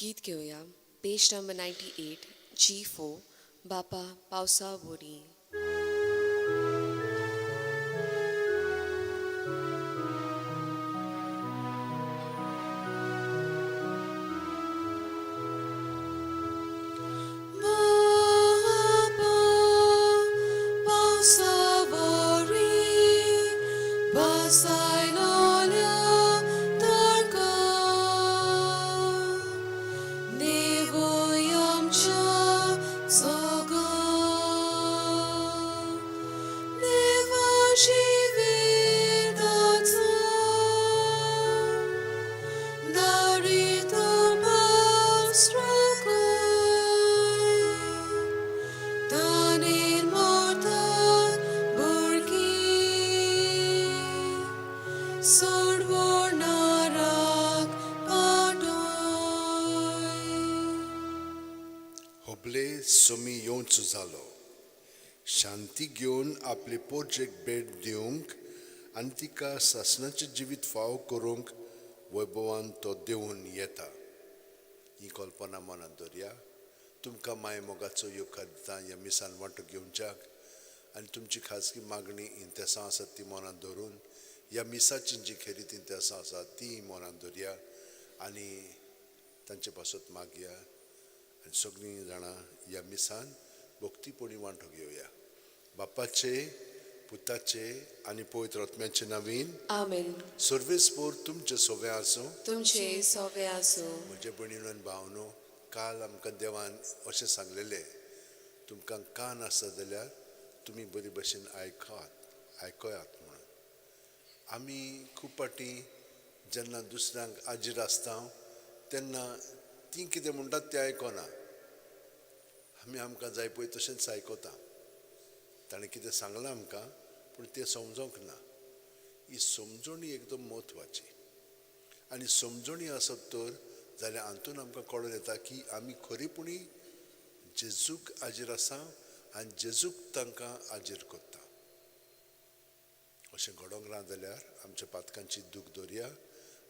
गीत घेवया पेज number 98 G4 बापा पावसा बोरी. बापा पावसा बोरी बसायलोल्या तारका देवय आमच्या जोगा देवा जिविताचो दारितो पावस राखय तानेर मरतात भुरगीं सोडवणाराक पाटय. होबले सोमी येवचो जालो शांती घेवन आपले पोरजेक भेट दिवंक आनी तिका सासणाचें जिवीत फाव करूंक वैभवान तो देंवून येता. ही कल्पना मनांत दवरया. तुमकां माय मोगाचो येवकार दिता ह्या मिसान वांटो घेवच्याक आनी तुमची खाजगी मागणी इंतेसां आसात ती मनांत दवरून ह्या मिसाची जी खेरीत इंतेसां आसात ती मनांत दवरया आनी तांचे पासत मागया आनी सगळीं जाणां ह्या मिसान भक्तीपणी वांटो घेवया. बापाचे, पुताचे आनी पवित्र आत्म्याचे नवीन. आमेन. सर्वेस्पोर तुमचे सोवे आसूं. तुमचे सोवे आसूं. म्हजे भयणीनो आनी भावनो, काल आमकां देवान अशें सांगलेलें, तुमकां कान आसा जाल्यार तुमी बरे भशेन आयकात, आयकयात म्हणून. आमी खूब फावटी जेन्ना दुसऱ्यांक आजीर आसता तेन्ना तीं कितें म्हणटात तें आयकना. आमी आमकां जाय पळय तशेंच आयकता. ताणें कितें सांगलां आमकां पूण तें समजोंक ना. ही समजणी एकदम म्हत्वाची आनी समजणी आसत तर जाल्यार हातून आमकां कळून येता की आमी खरेपणी जेजूक हाजीर आसा आनी जेजूक तांकां हाजीर करता. अशें घडोवंक ना जाल्यार आमच्या पातकांची दूख दवरया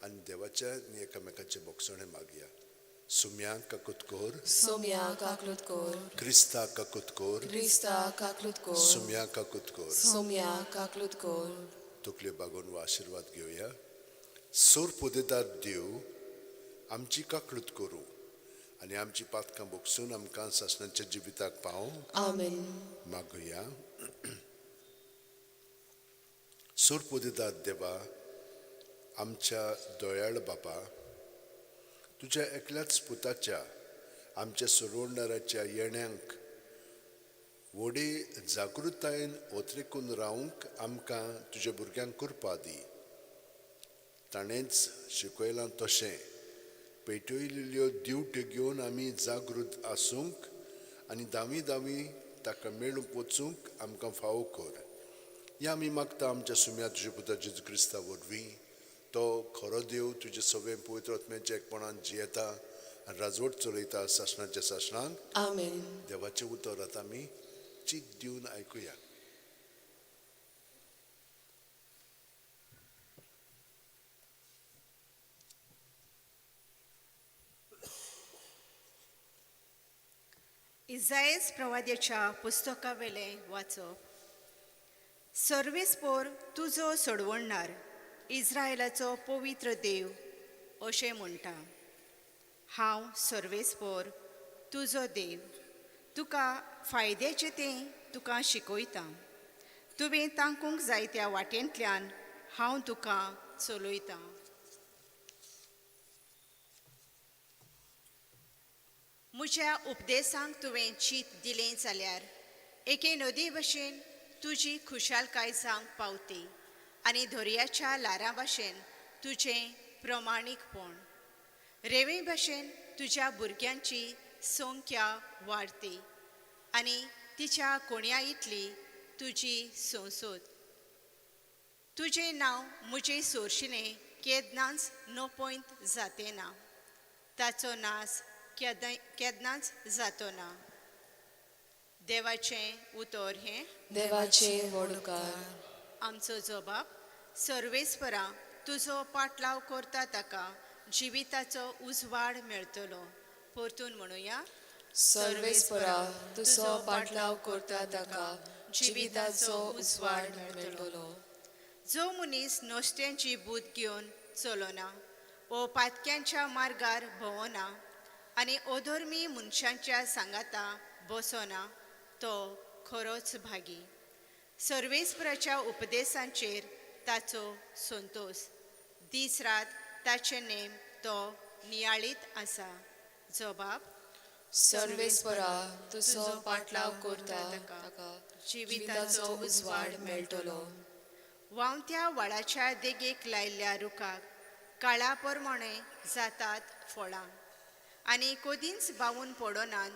आनी देवाच्या आनी एकामेकाचें भोगसणें मागया. सुम्या काकूत कोर. सोम्या काकलूत कोर. क्रिस्ता काकूत कोर. क्रिस्ता काकलूत कोर. सुम्या काकूत कोर. सोम्या काकलूत कोर. तकल्यो बागोवन हो आशिर्वाद घेवया. सोर पुदेदार देव आमची काकळूत करूं आनी आमची पातकां भोगसून आमकां सासणाच्या जिविताक पावों. आमेन. मागुया. सोर पुदेदार देवा, आमच्या दयाळ बापा, तुज्या एकल्याच पुताच्या आमच्या सोडवणाराच्या येण्यांक व्हडे जागृतायेन ओतरेकून रावंक आमकां तुज्या भुरग्यांक कृपा दी. ताणेंच शिकयलां तशें पेटयल्ल्यो दिवट्यो घेवन आमी जागृत आसूंक आनी दावी दावी ताका मेळूंक वचूंक आमकां फावो कर. ह्या आमी मागता आमच्या सुम्या तुज्या पुता जेजू क्रिस्ता वरवीं. तो खरो देव तुजे सगळें पवित्र आत्म्याच्या एकपणान जियेता आनी राजवट चलयता सासणाच्या सासणांक. आमेन. देवाचें उतर आतां आमी चीत दिवन आयकुया. इजायस प्रवाद्याच्या पुस्तकावेलें वाचप. सर्वेस्पोर तुजो सोडवणणार इस्रायलाचो पवित्र देव अशें म्हणटा. हांव सर्वेस्पोर तुजो देव, तुका फायद्याचें तें तुका शिकयतां. तुवें तांकूंक जाय त्या वाटेंतल्यान हांव तुका चलयतां. म्हज्या उपदेसांक तुवें चीत दिलें जाल्यार एके नदी भशेन तुजी खुशालकाय जावंक पावती आनी दर्याच्या ल्हारां भशेन तुजें प्रमाणीकपण. रेंवे भशेन तुज्या भुरग्यांची संख्या वाडती आनी तिच्या कोण्या इतली तुजी संसद. तुजें नांव म्हजें सोरशिलें केन्नाच नपयत जातें ना, ताचो नास केन्नाच जातो ना. देवाचें उतर हें. देवाचें व्हडकार. आमचो जबाब सर्वेस्परा तुजो पाटलाव करता ताका जिविताचो उजवाड मेळटलो परतून म्हणुया. सर्वेस्परा तुजो पाटलाव करता ताका जिविताचो उजवाड मेळटलो. जो मनीस नश्ट्यांची बूद घेवन चलना ओ पातक्यांच्या मार्गार भोंवना आनी अधर्मी मनशांच्या सांगाता बसना तो खरोच भागी. सर्वेस्पराच्या उपदेशांचेर ताचो संतोश, दीस रात ताचे नेम तो नियाळीत आसा. जबाब सर्वेस्परा तुजो पाटलाव करता ताका जिविताचो उजवाड मेळटलो. व्हांवत्या व्हाळाच्या देगेक लायिल्ल्या रुखाक काळा प्रमाणे जातात फळां आनी कदींच बावून पडनात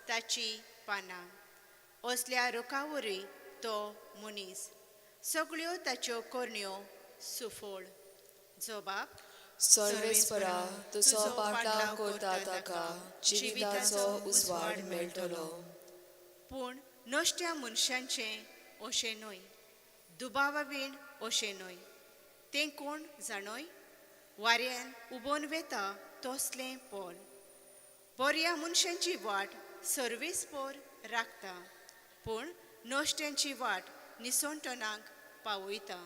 ताची पानां. असल्या रुखा वरवीं तो मनीस सगळ्यो ताच्यो करण्यो सुफळ. जबाब सर्वेस्परा तुजो पाटलाव करता ताका जिविताचो उजवाड मेळटलो. पूण नश्ट्या मनशांचें अशें न्हय, दुबावावीण अशें न्हय, तें कोण जाणय वाऱ्यान उबोन वेता तसलें पोल. बऱ्या मनशांची वाट सर्वेस्पर राखता, पूण नश्ट्यांची वाट निसणटणाक पावयता.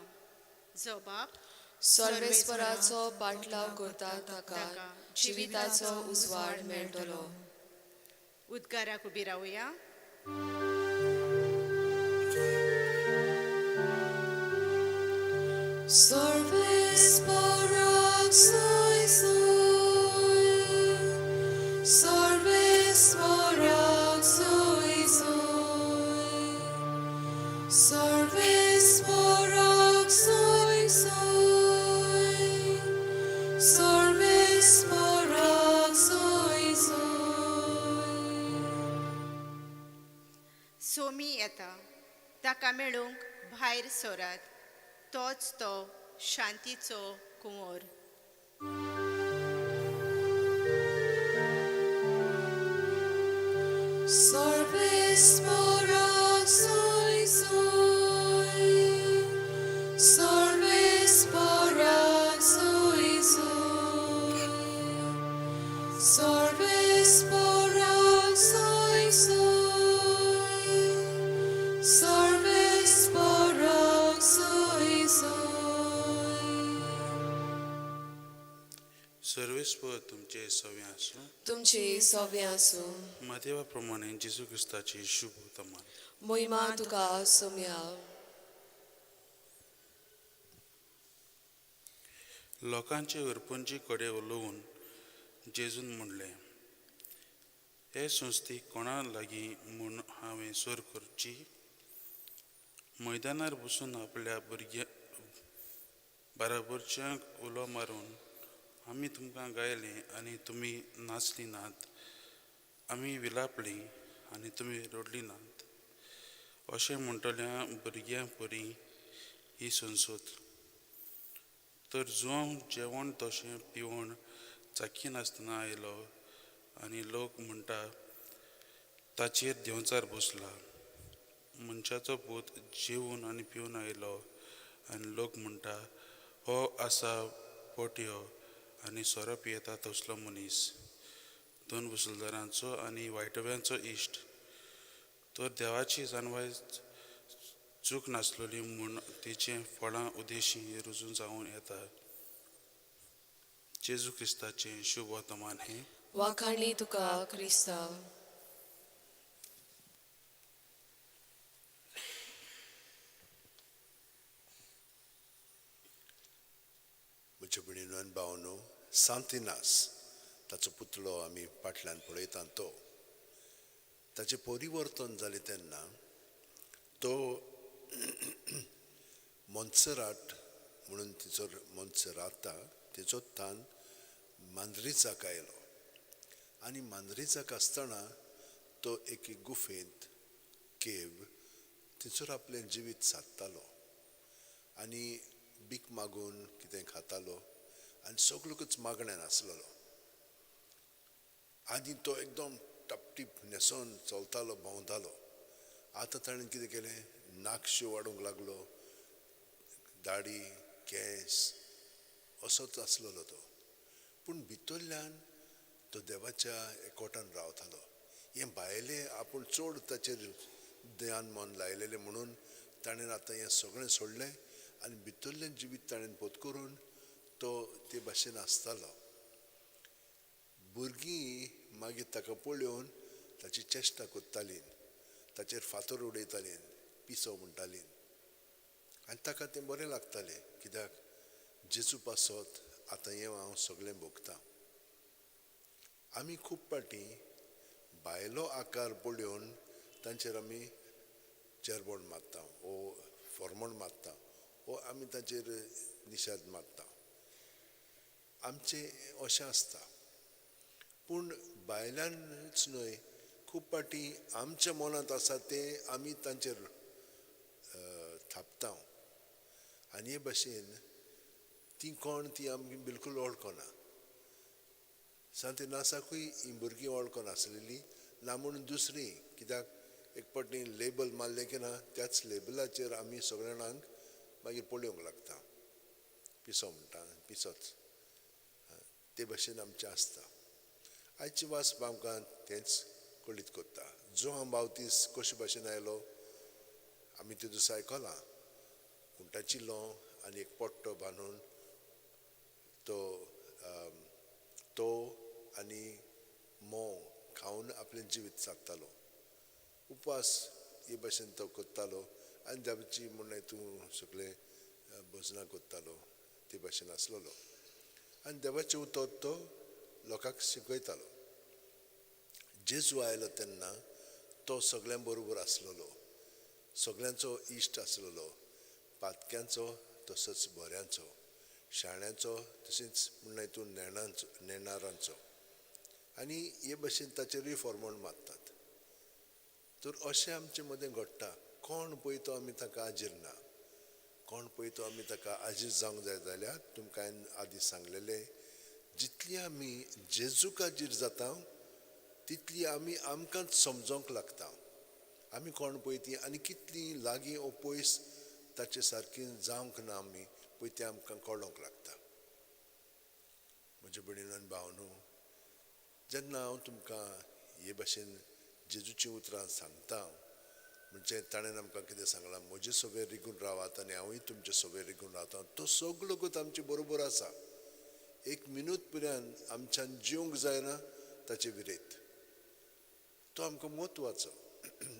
जबाब सर्वेस्पराचो पाटलाव करता ताका जिविताचो उजवाड मेळटलो. उद्गाराक उबी रावया. सर्वेस्पराक सोय सोय, सर्वेस्पराक सोय सोय, सर्वेस्पराक सोय सोय, सर्वेस्पराक सोय सोय. सोमी येता ताका मेळूंक भायर सरात, तोच तो शांतीचो कुंवर. सर्वेस्पराक सोय सोय, सर्वेस्पराक सोय सोय, सर्वेस्पराक सोय सोय, सर्वेस्पराक सोय सोय. सर्वेस्पर तुमचे सवे आसूं. तुमचे सवे आसूं. मादेवा प्रमाणे जेजू क्रिस्ताची शुभ वर्तमान. मोहिमा तुका सोम्या. लोकांचे उरपंजी कडेन उलोवन जेजून म्हणलें, हे संस्थेक कोणा लागीं म्हूण हांवें सोर करची? मैदानार बसून आपल्या भुरग्या बाराबरच्यांक उलो मारून आमी तुमकां गायलें आनी तुमी नाचलीं नात, आमी विलापलीं आनी तुमी रडलीं नात, अशें म्हणटल्या भुरग्यां परी ही संसद. तर जुवांव जेवण तशें पिवण चाखिनासतना आयलो आनी लोक म्हणटा ताचेर देंवचार बसला. मनशाचो पूत जेवन आनी पिवन आयलो आनी लोक म्हणटा हो आसा पोटयो आनी सोरो पियेता तसलो मनीस, दोन वसुलदारांचो आनी वायटव्यांचो इश्ट. तर देवाची जानवाय चूक नासलेली म्हूण तेचें फळां उदेशी रुजून जावन येता. जेजू क्रिस्ताचें शुभ वर्तमान हें. वाखाणली तुका क्रिस्तांव. म्हज्या भयणीनो आनी भावनो, सांतिनास ताचो पुतळो आमी फाटल्यान पळयता तो ताचें परिवर्तन जालें तेन्ना तो मोन्सेराट म्हणून तिचो मोन्सेराता तिचो तान मांद्रीचाक आयलो आनी मांद्रीचाक आसतना तो एके गुफेंत केव थंयसर आपलें जिवीत सादतालो आनी भीक मागून कितें खातालो आनी सगळ्याकूच मागण्यान आसलेलो. आनी तो एकदम टपटीप न्हेसोन चलतालो भोंवतालो. आतां ताणें कितें केलें, नाकश्यो वाडूंक लागलो, दाडी केंस असोच आसलेलो तो. पूण भितरल्यान तो देवाच्या एकवटान रावतालो. हें भायलें आपूण चड ताचेर ध्यान मन लायलेलें म्हणून ताणें आतां हें सगळें सोडलें आनी भितरलें जिवीत ताणें पोत करून तो ते भाशेन आसतालो. भुरगीं मागीर ताका पळोवन ताची चेश्टा करतालीं, ताचेर फातर उडयतालीं, पिसो म्हणटालीं आनी ताका तें बरें लागतालें, कित्याक जेजू पासत आतां हें हांव सगळें भोगतां. आमी खूब फावटी भायलो आकार पळोवन तांचेर आमी चेरबोण मारता वो फॉर्मोण मारता वो आमी तांचेर निशेध मारता. आमचें अशें आसता. पूण बायलांच न्हय, खूब फावटी आमच्या मनांत आसा तें आमी तांचेर थापता आनी हे भाशेन ती कोण ती आमी बिलकूल वळखना. सांत इनासाकूय ही भुरगीं वळखनासलेली ना म्हणून दुसरी, कित्याक एक फावटी लेबल मारलें की ना त्याच लेबलाचेर आमी सगळ्या जाणांक मागीर पळोवंक लागता, पिसो म्हणटा पिसोच, ते भाशेन आमचें आसता. आयची वाचप आमकां तेंच कळीत करता. जो हांव बावतीस कशे भाशेन आयलो आमी ते दुसरो आयकलां. खुंटाची लों आनी एक पट्टो बांदून तो तो आनी म्होंव खावन आपलें जिवीत सादतालो. उपवास हे भाशेन तो करतालो आनी देवाची म्हणलें तूं सगळें भजनां करतालो ते भाशेन आसलेलो आनी देवाचें उतर तो लोकांक शिकयतालो. जेजू आयलो तेन्ना तो सगळ्यां बरोबर आसलेलो, सगळ्यांचो इश्ट आसलेलो, पातक्यांचो तसोच बऱ्यांचो, शाण्यांचो तशेंच म्हणल्यार तूं नेणांचो नेणारांचो आनी हे भाशेन ताचेरूय फॉर्मोण मारतात. तर अशें आमचे मदें घडटा. कोण पळय तो आमी ताका आजीर ना, कोण पळय तो आमी ताका आजीर जावंक जाय जाल्यार तुमकां हांवें आदीं सांगलेलें, जितली आमी जेजूक आजीर जाता तितली आमी आमकांच समजोंक लागता आमी कोण पळय ती आनी कितली लागीं ओ पयस ताचे सारकी जावंक ना आमी पळय तें आमकां कळोंक लागता. म्हज्या भयणीन आनी भावनो, जेन्ना हांव तुमकां हे भाशेन जेजूचीं उतरां सांगता म्हणजे ताणें आमकां कितें सांगलां, म्हजे सवेर रिगून रावात आनी हांवूय तुमचे सवेर रिगून रावता. तो सगलो गत आमचे बरोबर आसा. एक मिनूत पर्यंत आमच्यान जिवंक जायना ताचे विरेत, तो आमकां म्हत्वाचो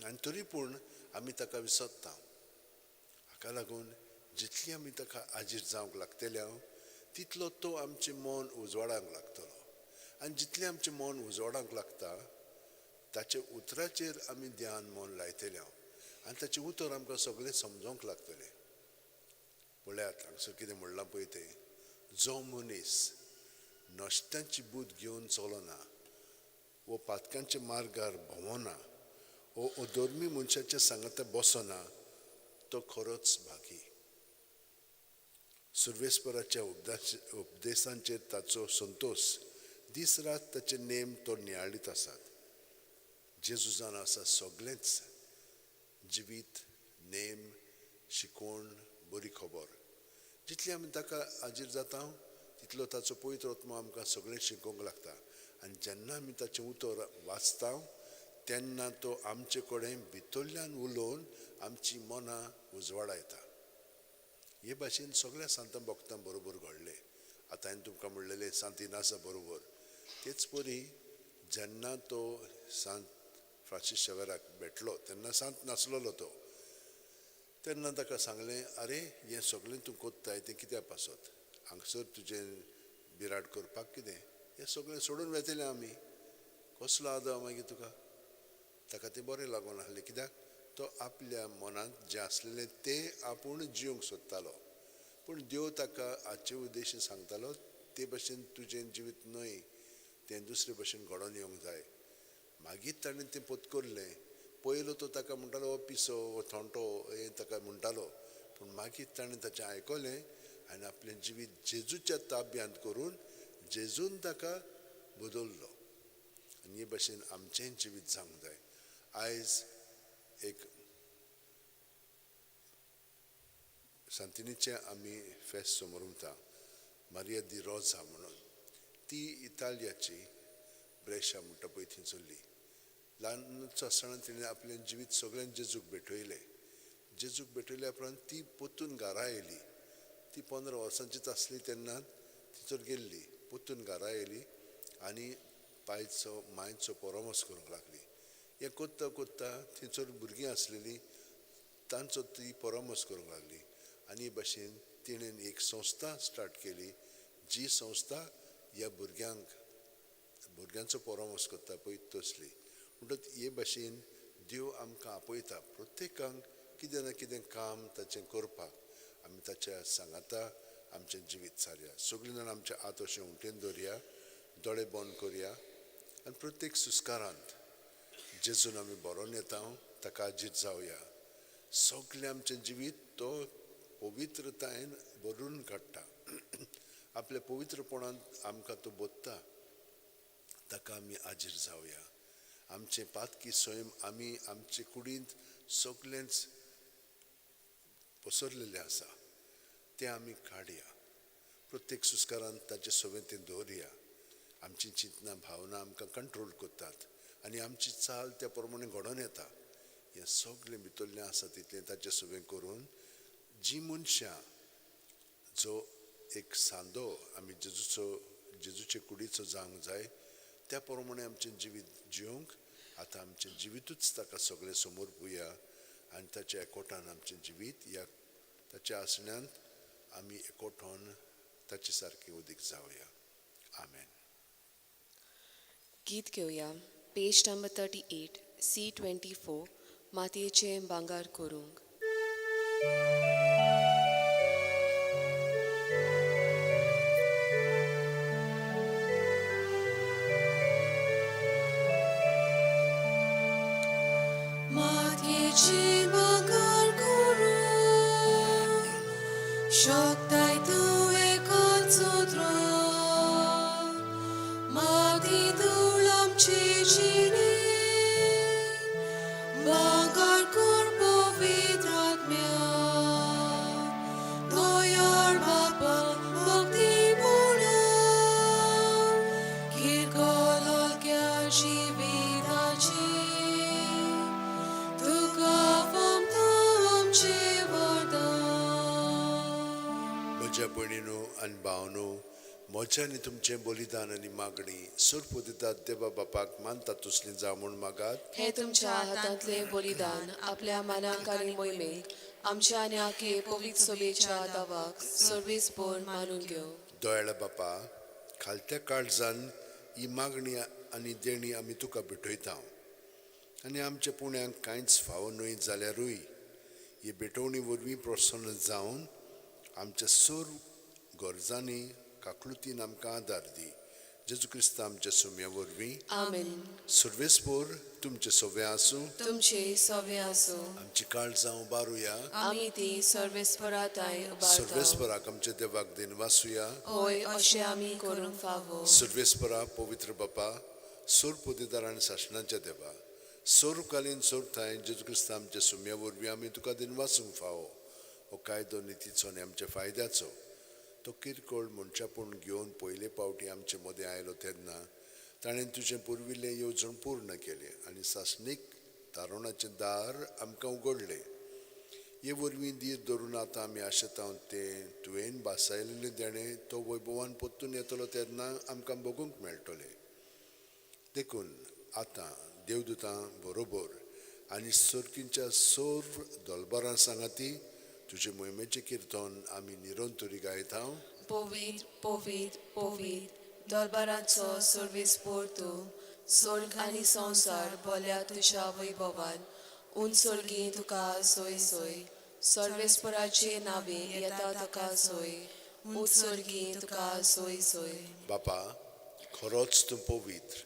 आनी तरी पूण आमी ताका विसरता. हाका लागून जितली आमी ताका आजीर जावंक लागतले हांव तितलो तो आमचें मन उजवाडांक लागतलो आनी जितलें आमचें मन उजवाडांक लागता ताच्या उतराचेर आमी ध्यान मन लायतले हांव आनी ताचें उतर आमकां सगळें समजोंक लागतलें. पळयात हांगसर कितें म्हणलां पळय तें, जो मनीस नश्ट्यांची बूद घेवन चलना वो पातकांच्या मार्गार भोंवना वो अधर्मी मनशाच्या सांगाता बसना तो खरोच भागी. सुर्वेस्पराच्या उपदेशांचेर ताचो संतोश, दीस रात ताचे नेम तो नियाळीत आसात. जेजू जावन आसा सगळेंच जिवीत, नेम, शिकवण, बरी खबर. जितली आमी ताका हाजीर जाता तितलो ताचो पवित्र आत्मो आमकां सगळें शिकोवंक लागता आनी जेन्ना आमी ताचें उतर वाचता तेन्ना तो आमचे कडेन भितरल्यान उलोवन आमची मनां उजवाडायता. हे भाशेन सगळ्या सांतां भक्तां बरोबर घडलें. आतां हांवें तुमकां म्हणलेलें सांत इनासा बरोबर तेच परी जेन्ना तो सांत फ्रांसीस शेवेराक भेटलो तेन्ना सांत नासलेलो तो, तेन्ना ताका सांगलें, आरे हें सगळें तूं कोत्ताय तें कित्या पासत, हांगसर तुजें बिराड करपाक कितें, हें सगळें सोडून वेतलें आमी, कसलो आदाव मागीर तुका. ताका तें बरें लागून आसलें, कित्याक तो आपल्या मनांत जें आसलेलें तें आपूण जिवंक सोदतालो. पूण देव ताका हाचे उद्देश सांगतालो ते भाशेन तुजें जिवीत न्हय, तें दुसरे भाशेन घडोवन येवंक जाय. मागीर ताणें तें पोतकरलें. पयलो तो ताका म्हणटालो हो पिसो, हो थोंटो, हें ताका म्हणटालो, पूण मागीर ताणें ताचें आयकलें आनी आपलें जिवीत जेजूच्या ताब्यांत करून जेजून ताका बदल्लो. आनी हे भाशेन आमचेंय जिवीत जावंक जाय. आयज एक सांतिनीचें आमी फेस्त समोर उरता, मारिया दी रोजा म्हणून. ती इतालियाची ब्रेशा म्हणटा पळय थंयसरली. ल्हानच आसतना तिणें आपलें जिवीत सगळें जेजूक भेटयलें. जेजूक भेटयल्या उपरांत ती परतून घरा आयली. ती 15 वर्सांचीच आसली तेन्ना थंयसर गेल्ली. परतून घरा आयली आनी पायचो मांयचो परामर्श करूंक लागली. हें करता करता थंयसर भुरगीं आसलेलीं तांचो ती परामर्श करूंक लागली आनी हे भाशेन तिणें एक संस्था स्टार्ट केली, जी संस्था ह्या भुरग्यांचो परामर्श करता पळय तसली. म्हणटच हे भाशेन देव आमकां आपयता प्रत्येकांक कितें ना कितें काम ताचें करपाक. आमी ताच्या सांगाता आमचें जिवीत सारया. सगळीं जाणां आमच्या हात अशें उमटेन दवरया, दोळे बंद करया आनी प्रत्येक सुस्कारांत जेजून आमी बरोवन येता ताका आजीत जावया. सगळें आमचें जिवीत तो पवित्रतायेन भरून काडटा. आपल्या पवित्रपणांत आमकां तो बोधता, ताका आमी आजीर जावया. आमचें पातकी सैम आमी आमचे कुडींत सगळेंच पसरलेलें आसा, तें आमी काडया. प्रत्येक सुस्कारांत ताचे सवेंतीन दवरया. आमची चिंतना भावना आमकां कंट्रोल करतात आनी आमची चाल त्या प्रमाणे घडोवन येता. हें सगळें भितरलें आसा तितलें ताचें सवें करून जी मनशां जो एक सांदो आमी जेजूचे कुडीचो जावंक जाय त्या प्रमाणे आमचें जिवीत जिवंक आतां आमचें जिवितूच ताका सगळें समोर पुया आनी ताच्या एकोठान आमचें जिवीत ह्या ताच्या आसण्यांत आमी एकोठोन ताचे सारकें उदीक जावया. आमेन. गीत घेवया पेज नंबर 38 C24 मातयेचें भांगर करूंक. मातयेचें भांगर करूंक शकताय तूं एकाच सुत्रान, माती धूळ आमचे जिणे भांगर कर पवित्र आत्म्यान. दयाळ बापा भक्ती म्हणून किरकोळ हलक्या जिविताची तुका फामता आमचें वरदान. म्हज्या भयणीनो आनी भावनो, म्हज्या आनी तुमचें बलिदान आनी मागणी सरपुदितात देवा बापाक मानता तसली जावं म्हूण मागात. हे तुमच्या हातांतलें बलिदान आपल्या मनाक आनी मोहिमेक आमच्या आनी आखे पवित्र सभेच्या दावाक सर्वेस्पर मानून घेवं. दयाळ बापा, खालत्या काळजान ही मागणी आनी देणी आमी तुका भेटयता आनी आमच्या पुण्यांक कांयच फावो न्हय जाल्यारूय ही भेटवणी वरवीं प्रसन्न जावन आमच्या सर्व गरजांनी काकलुतीन आमकां आदार दी. जेजू क्रिस्त आमच्या सुम्या वरवीं. आमेन. सर्वेस्पर तुमचें सगळें आसूं. तुमचे सवे आसूं. आमची काळजां उबारुया. आमी ती सर्वेस्पराताय उबारता. सर्वेस्पराक आमच्या देवाक दिनवासुया. होय, अशें आमी करूंक फावो. सर्वेस्परा पवित्र बापा, सोरपुदेदार आनी सासणाच्या देवा, सोरकालीन सोरथाय जेजू क्रिस्त आमच्या सुम्या वरवीं आमी तुका दिनवासूंक फावो. हो कायदो नितीचो आनी आमच्या फायद्याचो. तो किरकोळ मनशापूण घेवन पयले पावटी आमचे मदें आयलो तेन्ना ताणें तुजें पुर्विल्लें येवजण पूर्ण केलें आनी सासणीक तारुणाचें दार आमकां उगडलें. हे वरवीं धीर धरून आतां आमी आशेता तें तुवें भासायलेलें देणें तो वैभवान परतून येतलो तेन्ना आमकां बगूंक मेळटलें. देखून आतां देवदूतां बरोबर आनी सर्कींच्या सर्व दलबरां सांगाती तुजे मोहिमेचें किर्तन आमी निरंतरी गायता. पवित्र पवित्र पवित्र दरबाराचो सर्वेस्पर तूं, स्वर्ग आनी संवसार भोल्या तुज्या वैभवान. उंच स्वर्गी तुका सोय सोय, सर्वेस्पराचे नावे येता तुका सोय, उंच स्वर्गी तुका सोय सोय. बापा, खरोच तूं पवित्र,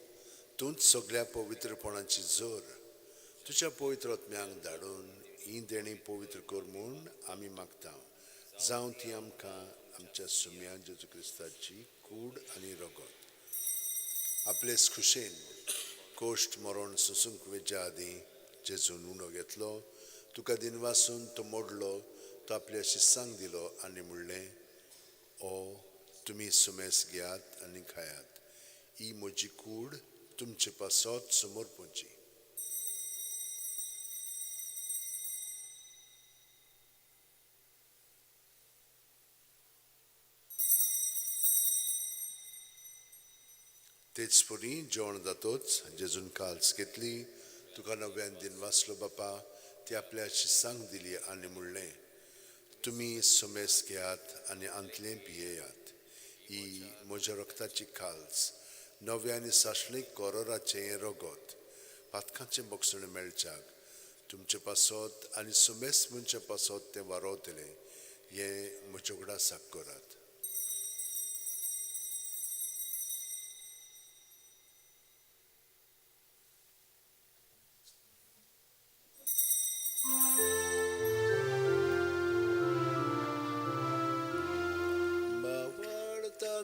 तूंच सगळ्या पवित्रपणाची जोर. तुज्या पवित्र आत्म्यांक धाडून ही देणी पवित्र कर म्हूण आमी मागता. जावं ती आमकां आमच्या सुम्या जेजू क्रिस्ताची कूड आनी रगत. आपलेच खुशेन कोश्ट मरण सोसूंक वेच्या आदीं जेजून उणो घेतलो, तुका दिनवासून तो मोडलो, तो आपल्या शिस्सांक दिलो आनी म्हणलें, ओ तुमी सुमेस घेयात आनी खायात, ही म्हजी कूड तुमचे पासत समर्पणची. तेच परी जेवण जातोच जेजून काल्स घेतली, तुका नव्यान दिन वाचलो बापा, ती आपल्या शिसांक दिली आनी म्हणलें, तुमी सुमेस घेयात आनी आंतलें पियेयात. ही म्हज्या रक्ताची काल्स, नव्या आनी सासणीक कोरोराचें हें रगत, पातकांचें बक्षण मेळच्याक तुमचे पासत आनी सुमेस मनशा पासत तें वारोवतलें, हें म्हज्या उगडासाक करात.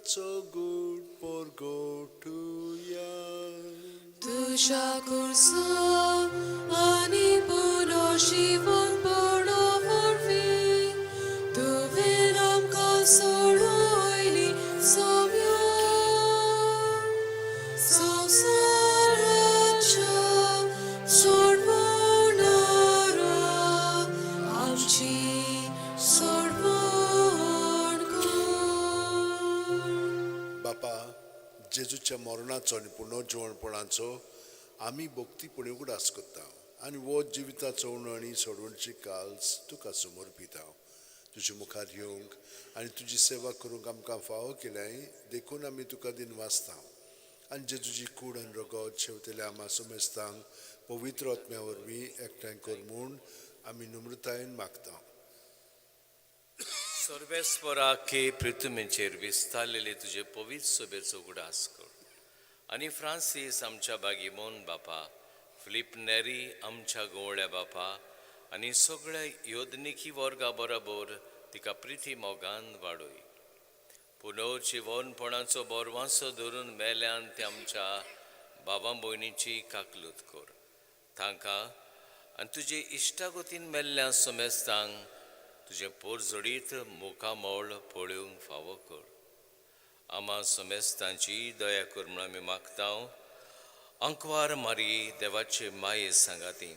So good for go to ya. तुझ्या कुर्सा आनी पुनर्जीवनपणा वरवीं तुवें आमकां सोडयली सोम्या. संवसाराच्या सोडवणारा आमची सोडवण कर. बापा, जेजूच्या मरणाचो आनी पुनर्जीवनपणाचो आमी भक्तीपणी उगडास करता आनी वो जिविताचो उणो आनी सोडवणची काल्स तुका समर्पिता. तुजे मुखार येवंक आनी तुजी सेवा करूंक आमकां फावो केल्याय देखून आमी तुका दिन वाचता. आनी जेजूची कूड आनी रगत शेवतल्या आमा समेस्तांक पवित्र आत्म्या वरवीं एकठांय कर म्हूण आमी नम्रतायेन मागता. सर्वेस्पराके पृथ्वीचेर विस्तारलेले तुजे पवित्र सभेचो उगडास कर आनी फ्रांसीस आमच्या बागीमोन बापा, फिलीप नेरी आमच्या गवळ्या बापा आनी सगळ्या योदनिकी वर्गा बरोबर तिका प्रिती मोगान वाडय. पुनर्जिवनपणाचो बोरवांसो धरून मेल्यान ते आमच्या बाबा भयणीची काकलूत कर. तांकां आनी तुजे इश्टागतीन मेल्ल्या समेस्तांक तुजें पोरजोडीत मुखामळ पळोवंक फावो कर. आमा समेस्तांची दया कर म्हूण आमी मागता. अंकवार मारी देवाचे माये सांगाती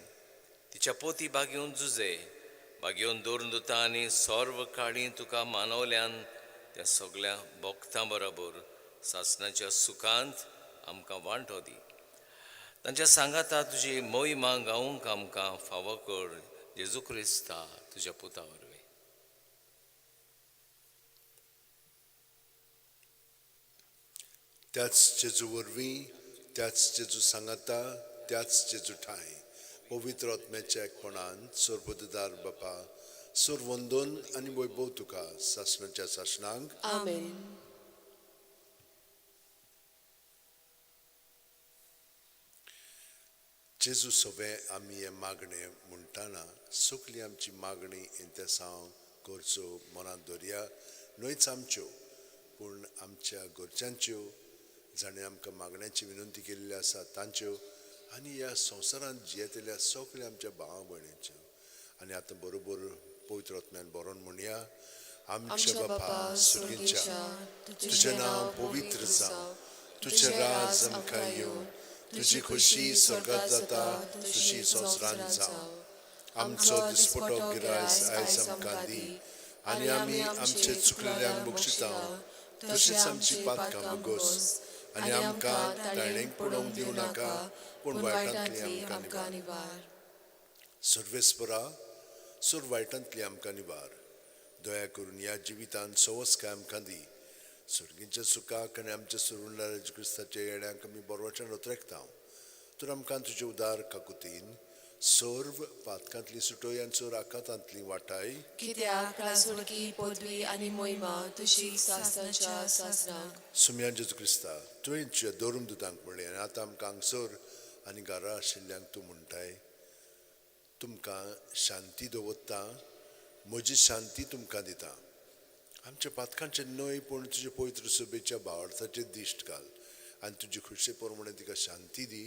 तिच्या पोती बागेवन जुजे बागेवन दवरून दिता आनी सर्व काळी तुका मानवल्यान त्या सगळ्या भक्तां बरोबर सासणाच्या सुखांत आमकां वांटो दी. तांच्या सांगाता तुजी मोहिमा गावंक आमकां फावो कर जेजू क्रिस्ता तुज्या पुता वरवीं. त्याच जेजू वरवीं, त्याच जेजू सांगाता, त्याच जेजू ठांय पवित्र आत्म्याच्या एकपणान सर्वदार बापा सर्वंदन आनी वैभव तुका सासणाच्या सासणांक. आमेन. जेजू सवे आमी हें मागणें म्हणटाना सगली आमची मागणी इंतेसांव गरजो मनांत दवरया, न्हयच आमच्यो पूण आमच्या घरच्यांच्यो, जाणें आमकां मागण्याची विनंती केल्ली आसा तांच्यो, आनी ह्या संवसारांत जियेतल्या सगल्या आमच्या भावा भयणींच्यो. आनी आतां बरोबर पवित्र आत्म्यान बरोवन म्हणया, आमच्या बापा सुर्गीच्या, तुजें नांव पवित्र जावं, तुजें राज आमकां येवं, तुजी खोशी स्वर्गात जाता तशी संवसारांत जावं. आमचो दिसपटो गिरायस आयज आमकां दी आनी आमी आमचे चुकलेल्यांक बक्षिता तशीच आमची पातकां भोगोस आनी आमकां ताणेक पडोवंक दिवं नाका पूण वायटांतली आमकां निवार. सर्वेस्परा, सर्व वायटांतली आमकां निवार. दया करून ह्या जिवितांत सवस्काय आमकां दी. सर्गीच्या सुखाक आनी आमच्या सुरुंडार क्रिस्ताच्या येण्याक आमी बरोवच्यान उतरेकता. तर आमकां तुजे उदार काकुतीन सर्व पातकांतली सुटोय आनी सर्व आकातांतली वाटाय. कित्याक राजवडकी पदवी आनी मोहिमा तुजी सासणाच्या सासणाक. सुम्या जेजू क्रिस्ता, तुवें तुज्या धर्म दुतांक म्हणलें आनी आतां आमकां हांगसर आनी घरा आशिल्ल्यांक तूं म्हणटाय, तुमकां शांती दवरता, म्हजी शांती तुमकां दिता. आमच्या पातकांचें न्हय पूण तुजे पवित्र सभेच्या भावार्थाचेर दिश्ट घाल आनी तुजी खुशे प्रमाणे तिका शांती दी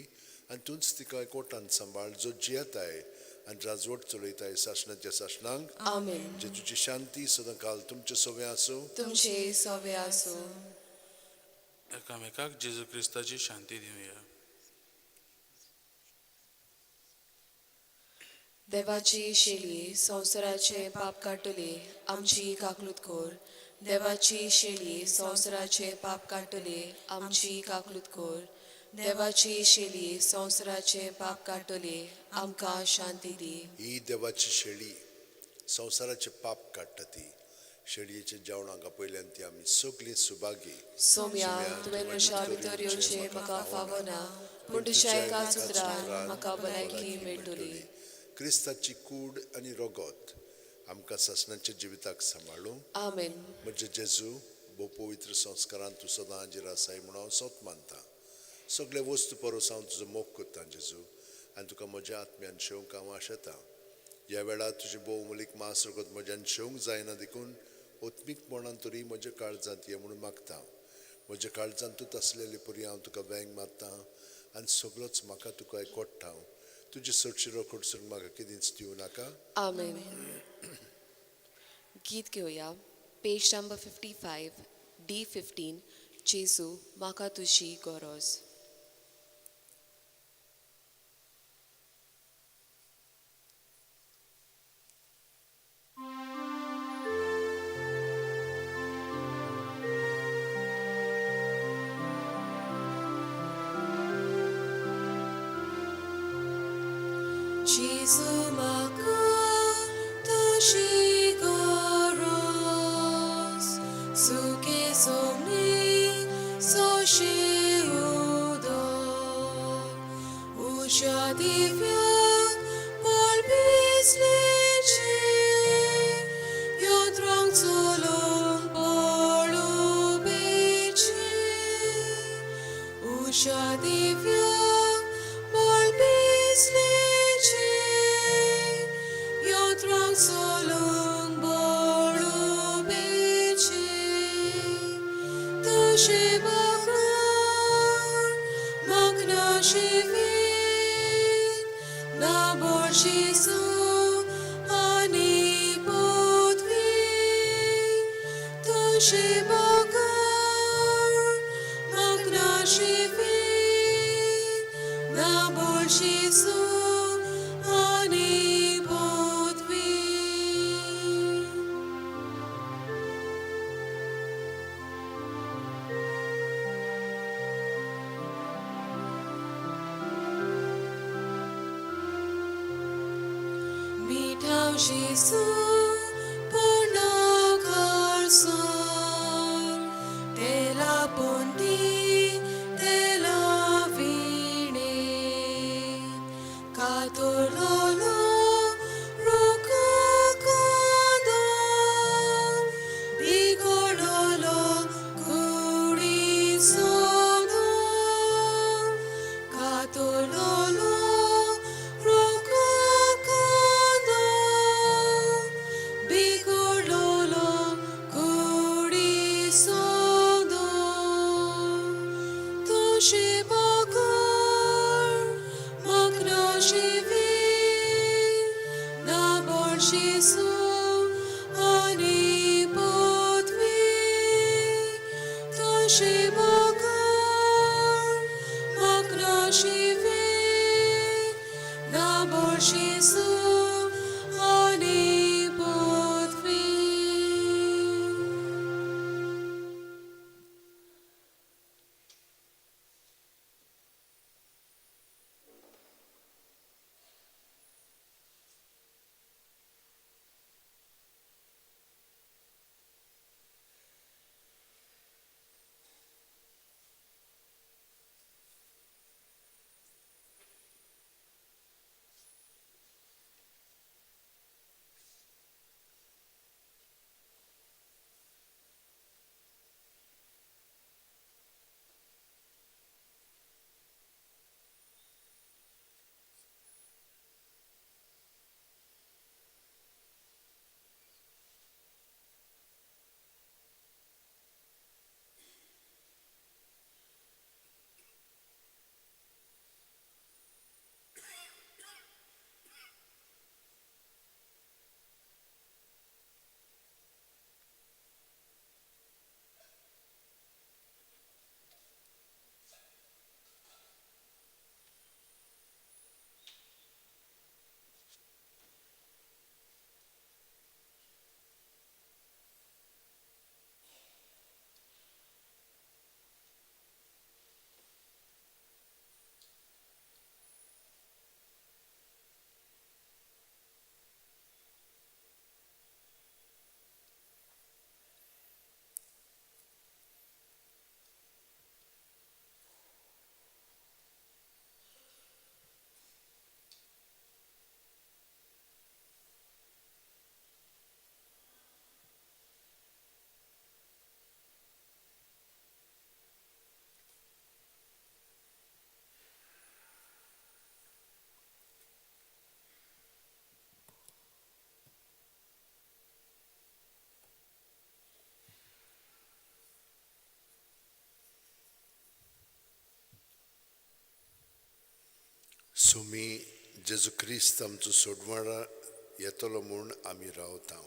आनी तूंच तिका एकवटान सांबाळ जो जियेताय आनी राजवट चलयताय सासणाच्या सासणांक. आमेन. जेजूची शांती सदांकाल तुमचे सवे आसूं. तुमचे सवे आसूं. एकामेकाक जेजू क्रिस्ताची शांती दिवया. देवाची शेली संवसाराचे पाप काडटली आमची काकलूत कोर. देवाची शेली संवसाराचे पाप काडटली आमची काकलूत कोर. देवाची शेली संवसाराचे पाप काडटली आमकां शांती दी. ही देवाची शेळी संवसाराचे पाप काडटा ती शेळयेच्या जेवणाक आपयल्यान ती आमी सगळीं सुभागी. सोम्या, तुवें म्हज्या भितर येवचें म्हाका फावना, पूण तुज्या एकाच उतरान म्हाका भलायकी मेळटली. क्रिस्ताची कूड आनी रगत आमकां सासणाच्या जिविताक सांबाळूं. आमेन. म्हजे जेजू, भोव पवित्र संस्कारान तूं सदां हाजीर आसाय म्हणून हांव सोत मानता. सगळे वस्तू परस हांव तुजो मोग करतां जेजू, आनी तुका म्हज्या आत्म्यान शेवंक हांव आशेतां. ह्या वेळार तुजें भोव मोलीक मांस रगत म्हज्यान शेवंक जायना देखून ओत्मीकपणान तरी म्हज्या काळजांत ये म्हणून मागता. म्हज्या काळजांत तूं आसलेले परी हांव तुका वेंग मारता आनी सगळोच म्हाका तुका एकवटा. तुजी चडशी रोखड सोडून म्हाका कितेंच दिवं नाका. आमेन. गीत घेवया, पेज नंबर 55, D15, जेजू म्हाका तुजी गरज. जेजू म्हाका तुजी गरज, सुके सोमनी सोशे उदक, उज्या दिव्याक बळबिजलेचें, यंत्रांक चलोवंक बळुबेचें, उज्या दिव्याक बळबिजलेचें, यंत्रांक चलोवंक बळुबेचें, तुजे बगर म्हाका ना जिवीत, ना बळजेजू आनी पदवी, तुजे बगर म्हाका ना जिवीत, ना बळजेजू आनी पदवी. मिठाव जेजू पूर्ण घरसर, तेला पोंदी तेला विणे, कातरलोलो रुखा कांदो, बिगडलो कुडीचो कातरलोलो रुखा कांदो, बिगडलो कुडीचो. तुजे बगर म्हाका ना जिवीत, ना बळजेजू आनी पदवी, तुजे बगर म्हाका ना जिवीत, ना बळजेजू आनी पदवी. सुमी जेजू क्रिस्त आमचो सोडवणा येतलो म्हूण आमी रावता.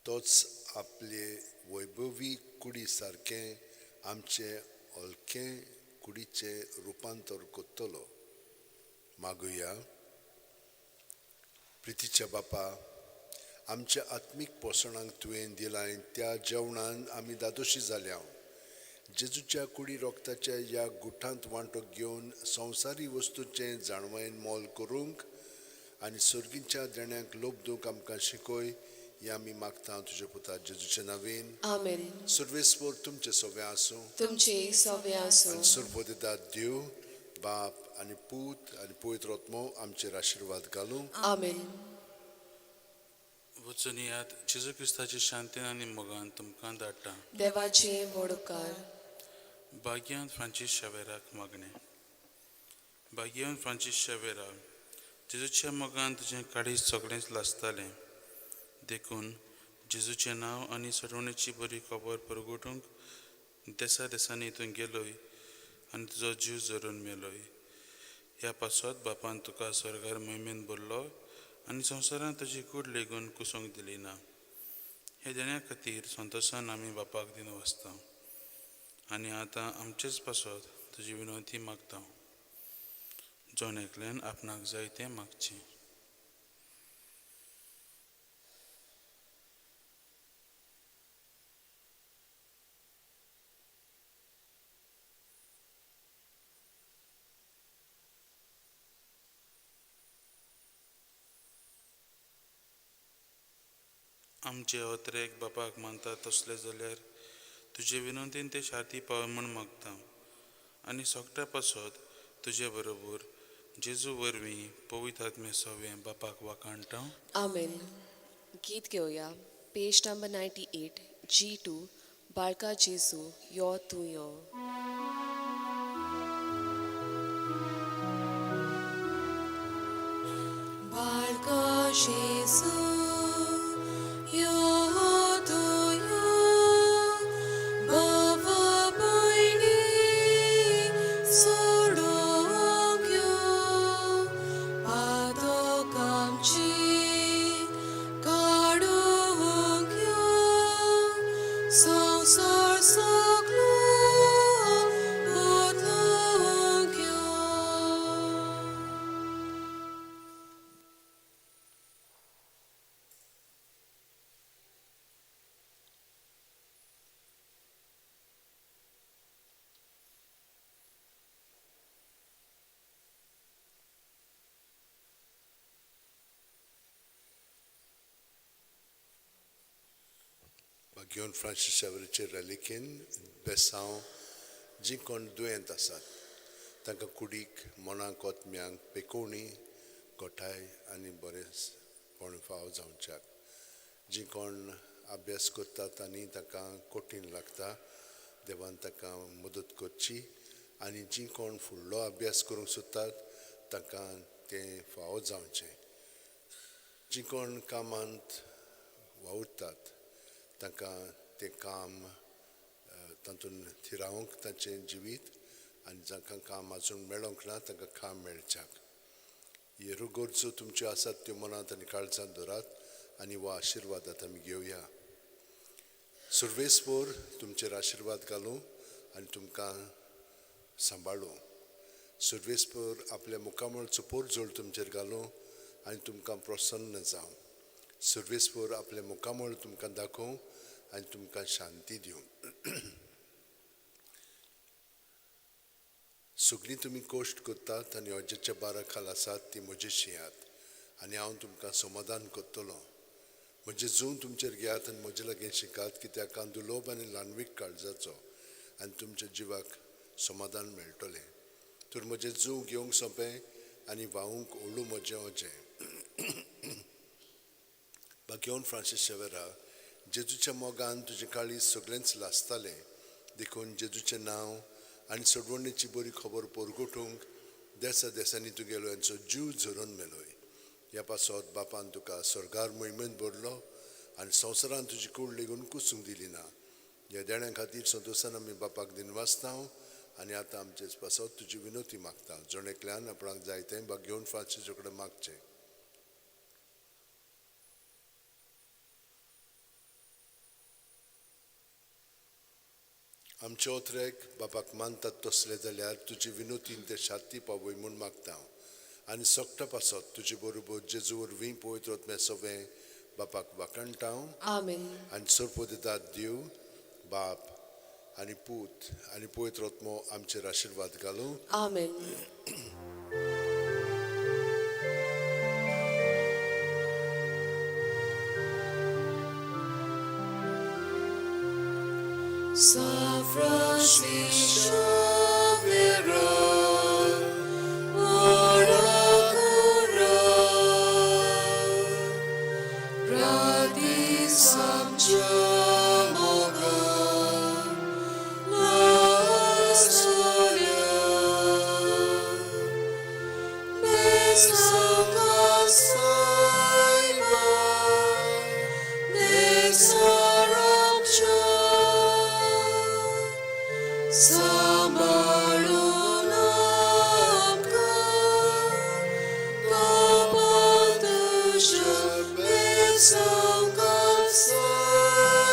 तोच आपले वैभवी कुडी सारकें आमचें हलकें कुडीचें रुपांतर करतलो. मागुया. प्रितीच्या बापा, आमच्या आत्मीक पोसणाक तुवें दिलाय त्या जेवणान आमी दादोशी जाल्या. जेजूच्या कुडी रोगताच्या ह्या गुठांत वांटो घेवन संवसारी वस्तूचें जाणवायेन मोल करूंक आनी सर्गीच्या देण्यांक लोब दिवंक आमकां शिकय हें आमी मागता तुज्या पुता जेजूच्या नांवेन. आमेन. सर्वेस्पर तुमचें सगळें आसूं. तुमचे सवे आसूं. आनी सर्वोदिदात देव बाप आनी पूत आनी पवित्र आत्मो आमचेर आशिर्वाद घालूं. आमेन. वचून येयात. जेजू क्रिस्ताची शांतीन आनी मोगान तुमकां धाडटा. देवाचे व्हड उपकार. भाग्यान फ्रांसीस शावेराक मागणें. भाग्यान फ्रांसीस शावेरा, जेजूच्या मोगान तुजें काळीज सगळेंच लासतालें, देखून जेजूचें नांव आनी सोडवणेची बरी खबर परगटूंक देसा देसांनी तूं गेलोय आनी तुजो जीव जरून मेलोय. ह्या पासत बापान तुका स्वर्गार मोहिमेन भरलो आनी संवसारांत तुजी कूड लेगून कुसूंक दिली ना. हे देण्या खातीर संतोशान आमी बापाक दिवन वचता आनी आतां आमचेच पासत तुजी विनवती मागता. जण एकल्यान आपणाक जाय तें मागचें. आमचे अत्रेक बापाक मानता तसले जाल्यार तुजे विनवतीन ते शाती पावय म्हूण मागता आनी सगळ्या पासत तुजे बरोबर जेजू वरवीं पवित्र आत्मे सवें बापाक वाखाणटा. आमेन. गीत घेवया. पेज नंबर 98 G2. बाळका जेजू यो तूं यो. बाळका जेजू यो तूं यो, बाबा भयणी सोडूंक यो, पातक आमची काडूंक यो, संवसार सगलो बदलूंक यो. भाग्योन फ्रांसीस शावरीचे रेलिकेन बेसांव जीं कोण दुयेंत आसात तांकां कुडीक मनाक ओतम्यांक पेकोवणी गोठाय आनी बरेंपण फाव जावच्याक. जीं कोण अभ्यास करतात आनी तांकां कठीण लागता देवान तांकां मदत करची आनी जीं कोण फुडलो अभ्यास करूंक सोदतात तांकां तें फावो जावचें. जीं कोण कामांत वावुरतात तांकां तें काम तातूंत थिरावंक तांचें जिवीत आनी जांकां काम आजून मेळोंक ना तांकां काम मेळच्याक. ह्यो गरजो तुमच्यो आसात त्यो मनांत आनी काळजांत दवरात आनी हो आशिर्वादात आमी घेवया. सुर्वेस्पोर तुमचेर आशिर्वाद घालूं आनी तुमकां सांबाळूं. सुर्वेस्पोर आपल्या मुखामळचो पोरजोळ तुमचेर घालूं आनी तुमकां प्रसन्न जावं. सुर्वेस्पोर आपल्या मुखामळ तुमकां दाखोवं आनी तुमकां शांती दिवं. सगळीं तुमी कश्ट करतात आनी अजेच्या बारा खाल आसात ती म्हजे शियात आनी हांव तुमकां समाधान करतलो. म्हजें जून तुमचेर घेयात आनी म्हजे लागीं शिकात कित्याक हांव दुलोब आनी ल्हानवीक काळजाचो आनी तुमच्या जिवाक समाधान मेळटलें. तर म्हजें जूं घेवंक सोंपें आनी व्हांवूंक ओडू म्हजें अजें. भाग्योन फ्रांसीस शेवेरा, जेजूच्या मोगान तुजें काळीज सगळेंच लासतालें, देखून जेजूचें नांव आनी सोडवणेची बरी खबर परगटूंक देसा देसांनी तूं गेलो हांचो जीव झरोवन मेलोय. ह्या पासत बापान तुका स्वर्गार मोहिमेंत भरलो आनी संवसारान तुजी कूड लेगून कुसूंक दिली ना. ह्या देण्या खातीर संतोशान आमी बापाक दिनवासता आनी आतां आमचेच पासत तुजी विनोती मागता. जण एकल्यान आपणाक जाय तें घेवन फ्रांसीसा कडेन मागचें. आमचे ओत्रेक बापाक मानतात तसले जाल्यार तुजी विनोतीन ते शांती पावय म्हूण मागता हांव. आनी सगटा पासत तुजे बरोबर जेजू वरवीं पवित्र आत्म्या सवें बापाक वाखाणटा हांव. आमेन. आनी सरपोदितात देव बाप आनी पूत आनी पवित्र आत्मो आमचेर आशिर्वाद घालूं. आमेन. San Francisco Vera, ora cura, Radis amca moga, la solia, Besoka saiba, Nesaramcha, सांबाळून आमकां, बाबा तुज्या बेसंगात सायबा.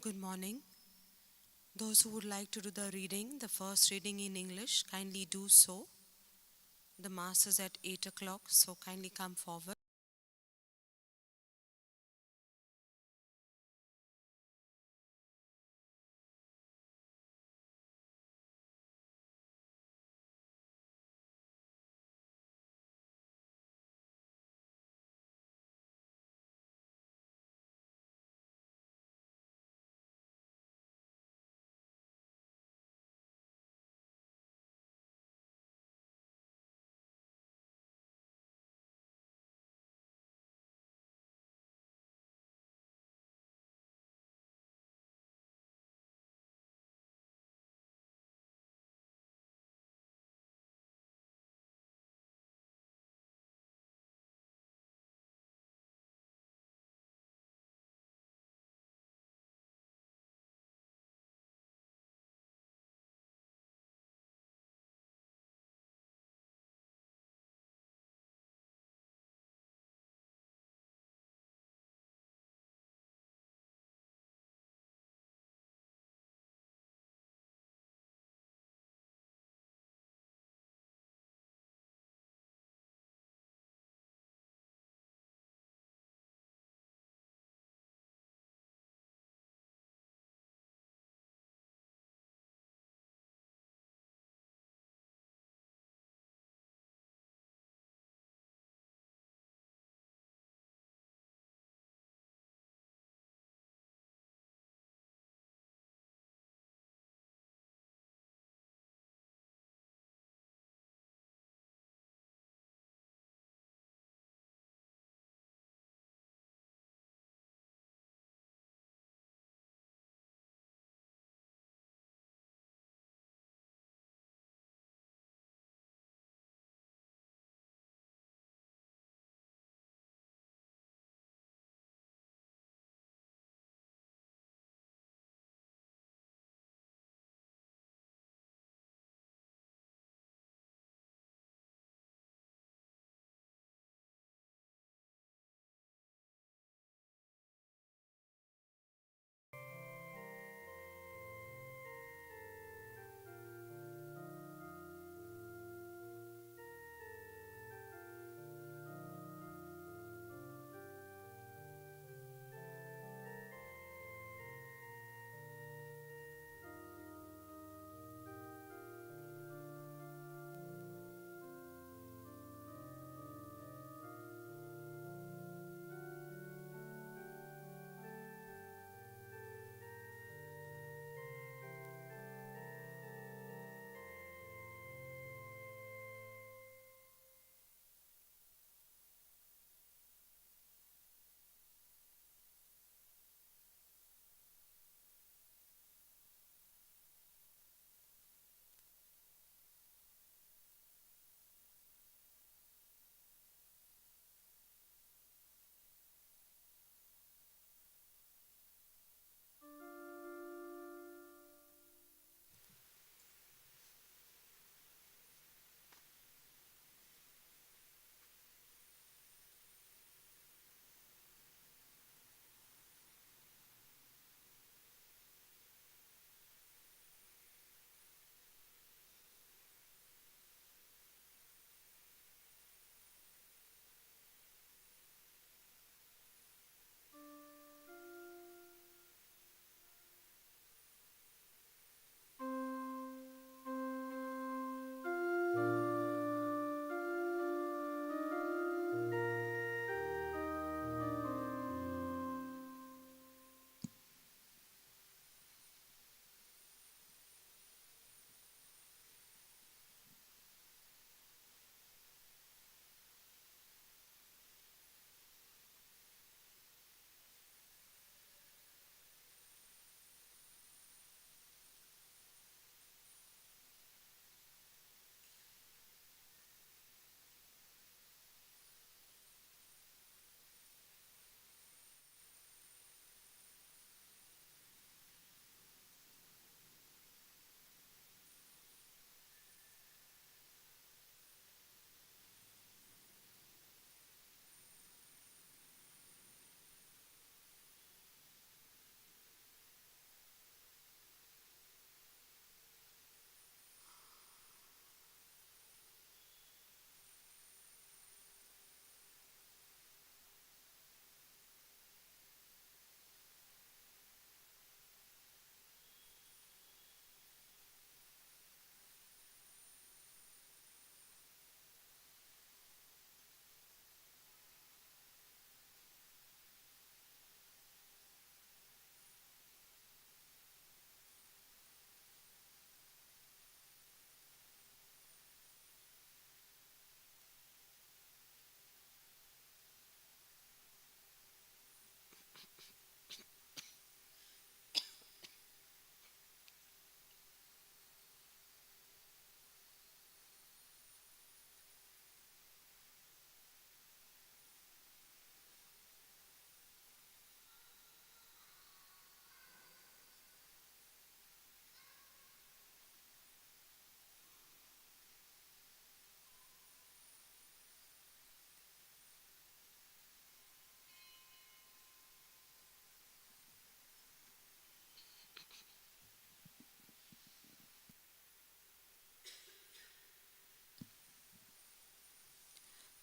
Good morning. Those who would like to do the reading, the first reading in English, kindly do so. The Mass is at 8 o'clock, so kindly come forward.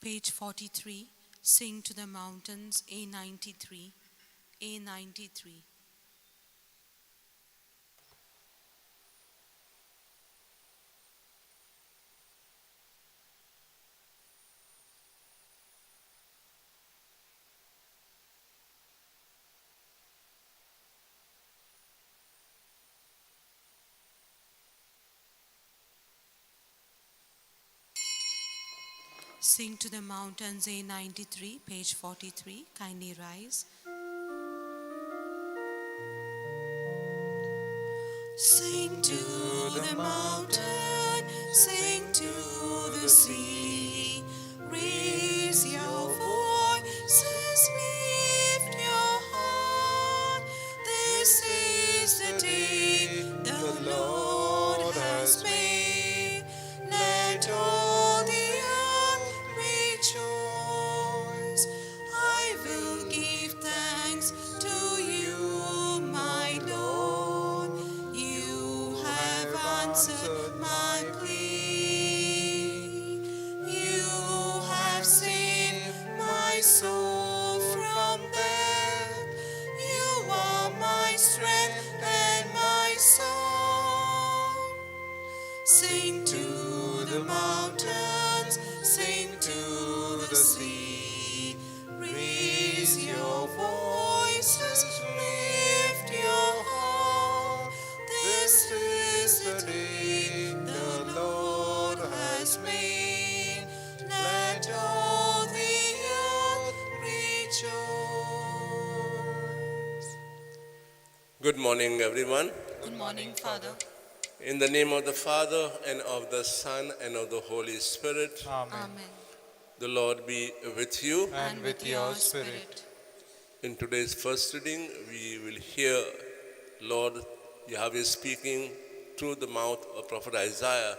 Page 43, Sing to the Mountains, A93, A93. Sing to the Mountains, A93, page 43. Kindly rise. Sing to the mountain, sing to the sea. Raise your voices, lift your heart. This is the day the Lord has made. Let all the earth rejoice. I will give thanks to you, my Lord. You have answered my plea. You have saved my soul from death. You are my strength and my song. Sing to the mountains, sing to the sea. Raise your voices, lift your heart. This is the day the Lord has made. Let all the earth rejoice. Good morning, everyone. Good morning, Father. In the name of the Father, and of the Son, and of the Holy Spirit, Amen. Amen. the Lord be with you. And with your spirit. In today's first reading, we will hear Lord Yahweh speaking through the mouth of Prophet Isaiah.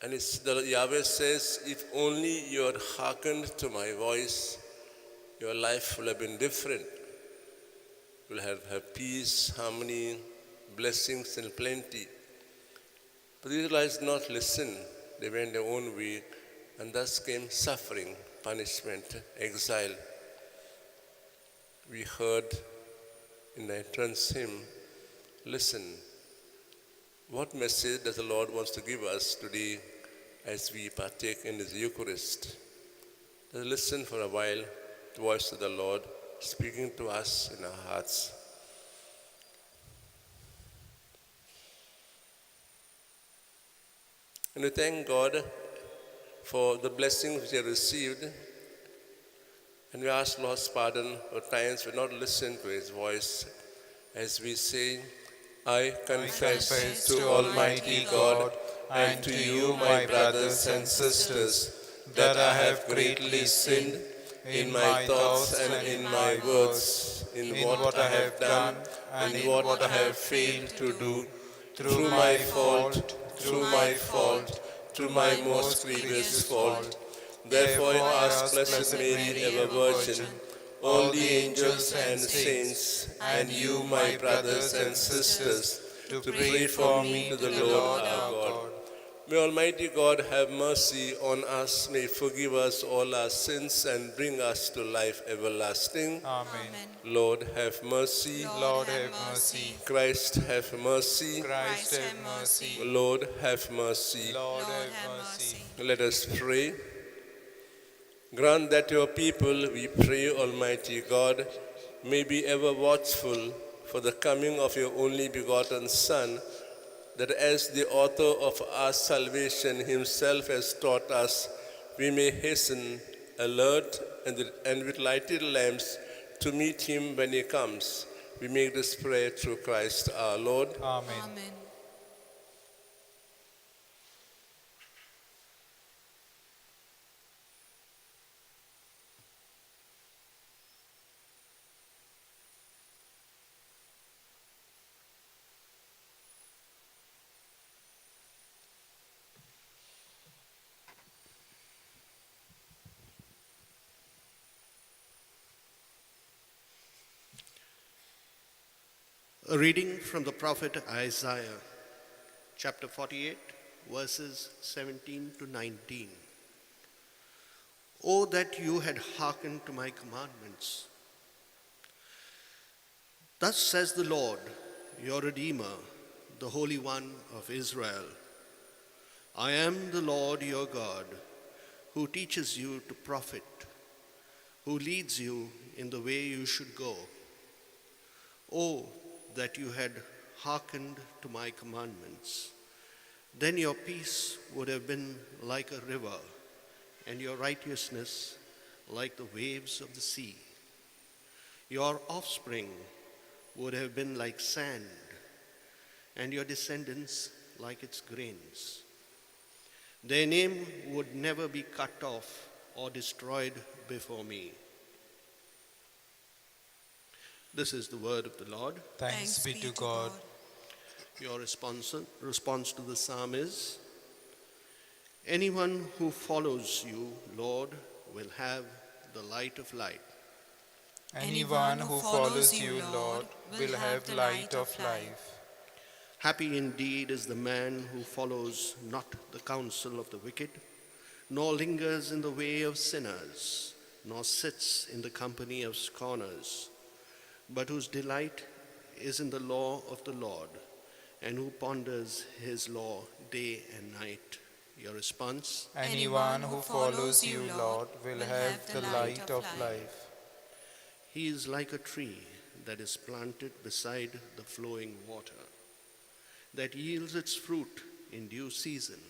And it's the Yahweh says, if only you had hearkened to my voice, your life will have been different. You will have peace, harmony, blessings, and plenty. But the Israelites did not listen. They went their own way, and thus came suffering, punishment, exile. We heard in the entrance hymn, listen. What message does the Lord wants to give us today as we partake in His Eucharist? Let's listen for a while the voice of the Lord speaking to us in our hearts. And we thank God for the blessings we have received. And we ask Lord's pardon for times we not listen to His voice as we say, I confess to Almighty God and to you, my brothers and sisters, that I have greatly sinned in my thoughts and in my words, in what I have done and in what I have failed to do, through my fault, through my fault, through my most grievous fault. Therefore I ask Blessed Mary, ever Virgin, all the angels and saints, and you, my brothers and sisters, to pray for me to the Lord our God. May Almighty God have mercy on us, may forgive us all our sins and bring us to life everlasting. Amen. Amen. Lord, have mercy. Lord, have mercy. Christ, have mercy. Christ, have mercy. Lord, have mercy. Lord, have mercy. Let us pray. Grant that your people, we pray, Almighty God, may be ever watchful for the coming of your only begotten Son, that as the author of our salvation himself has taught us, we may hasten, alert, and with lighted lamps to meet him when he comes. We make this prayer through Christ our Lord. Amen. Amen. A reading from the prophet Isaiah, chapter 48, verses 17 to 19. Oh, that you had hearkened to my commandments. Thus says the Lord, your Redeemer, the Holy One of Israel. I am the Lord your God, who teaches you to profit, who leads you in the way you should go. Oh, that you had hearkened to my commandments. Then your peace would have been like a river, and your righteousness like the waves of the sea. Your offspring would have been like sand, and your descendants like its grains. Their name would never be cut off or destroyed before me. This is the word of the Lord. Thanks be to God. Your response to the psalm is, anyone who follows you, Lord, will have the light of life. Anyone who follows you, Lord, will have light of life. Happy indeed is the man who follows not the counsel of the wicked, nor lingers in the way of sinners, nor sits in the company of scorners, but whose delight is in the law of the Lord, and who ponders his law day and night. Your response? Anyone who follows you, Lord, will have the light of life. He is like a tree that is planted beside the flowing water, that yields its fruit in due season,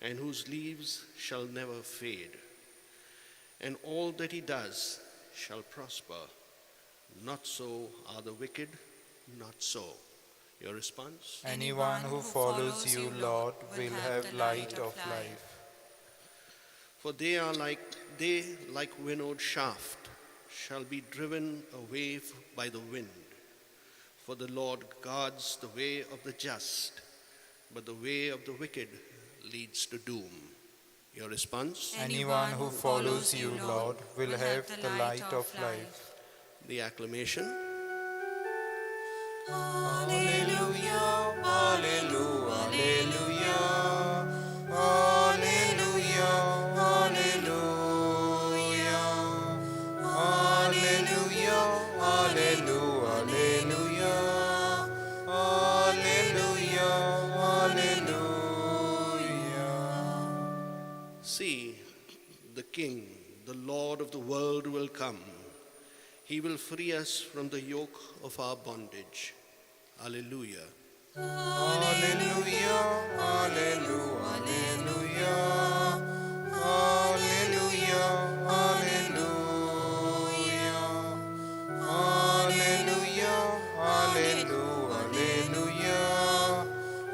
and whose leaves shall never fade. And all that he does shall prosper. Not so are the wicked, not so. Your response? Anyone who follows you, Lord, will have light of life. For they are like winnowed shaft, shall be driven away by the wind. For the Lord guards the way of the just, but the way of the wicked leads to doom. Your response? Anyone who follows you, Lord, will have the light of life. The acclamation. Alleluia, alleluia, alleluia, alleluia, alleluia, alleluia, alleluia, alleluia, alleluia. See, the King, the Lord of the world will come. He will free us from the yoke of our bondage. Alleluia. Alleluia, alleluia, alleluia, alleluia, alleluia, alleluia, alleluia,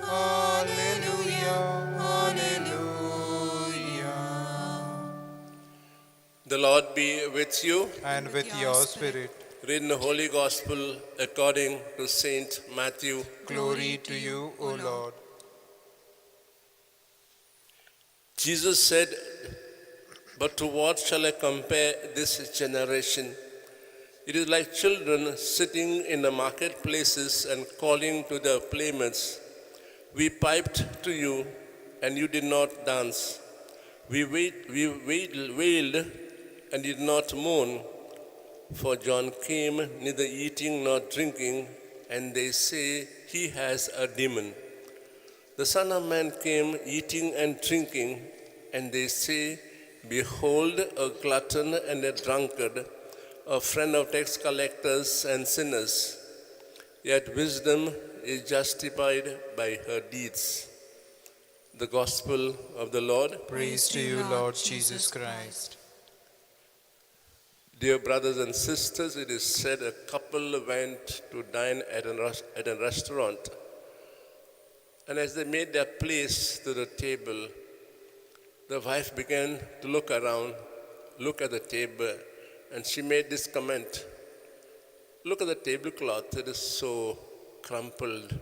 alleluia, alleluia. The Lord be with you. And with your spirit. Read the Holy Gospel according to Saint Matthew. Glory to you, O Lord. Jesus said, "But to what shall I compare this generation? It is like children sitting in the marketplaces and calling to their playmates. We piped to you, and you did not dance. We wailed and did not mourn. For John came neither eating nor drinking, and they say he has a demon. The Son of Man came eating and drinking, and they say, behold, a glutton and a drunkard, a friend of tax collectors and sinners. Yet wisdom is justified by her deeds." The Gospel of the Lord. Praise to you, Lord Jesus Christ. Dear brothers and sisters, it is said a couple went to dine at a restaurant. And as they made their place to the table, the wife began to look around, look at the table, and she made this comment: "Look at the tablecloth, it is so crumpled."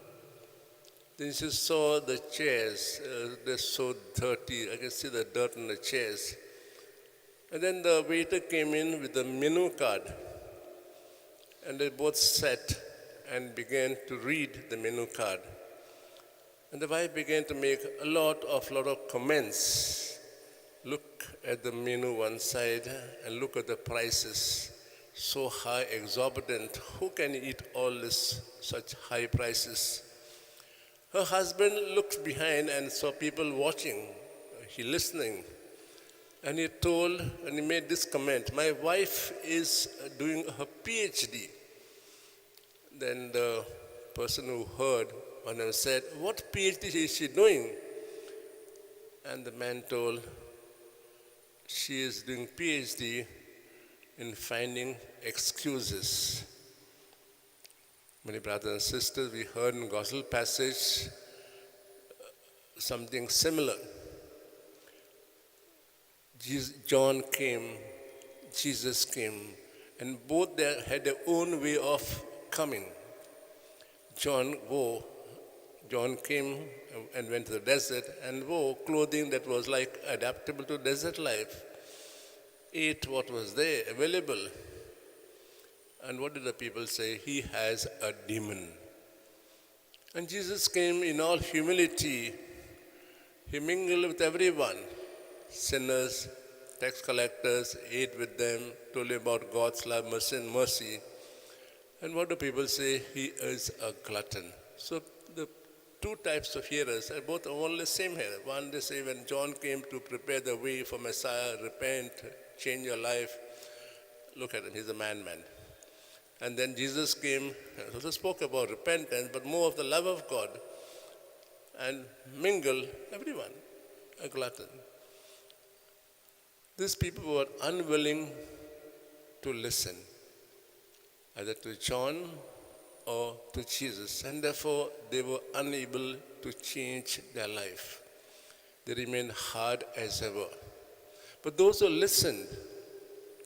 Then she saw the chairs, they're so dirty, I can see the dirt on the chairs. And then the waiter came in with the menu card, and they both sat and began to read the menu card. And the wife began to make a lot of comments. Look at the menu one side and look at the prices. So high, exorbitant. Who can eat all this, such high prices? Her husband looked behind and saw people watching, he listening. And he told, and he made this comment, my wife is doing her PhD. Then the person who heard one of them said, what PhD is she doing? And the man told, she is doing PhD in finding excuses. Many brothers and sisters, we heard in Gospel passage something similar. John came, Jesus came, and both they had their own way of coming. John came and went to the desert and wore clothing that was like adaptable to desert life, ate what was there available. And what did the people say? He has a demon. And Jesus came in all humility. He mingled with everyone, sinners, tax collectors, ate with them, told them about God's love, mercy, and mercy. And what do people say? He is a glutton. So the two types of hearers are both only the same hearer. One, they say when John came to prepare the way for Messiah, repent, change your life. Look at him, he's a madman. And then Jesus came and also spoke about repentance, but more of the love of God, and mingle everyone, a glutton. These people were unwilling to listen, either to John or to Jesus, and therefore they were unable to change their life. They remained hard as ever. But those who listened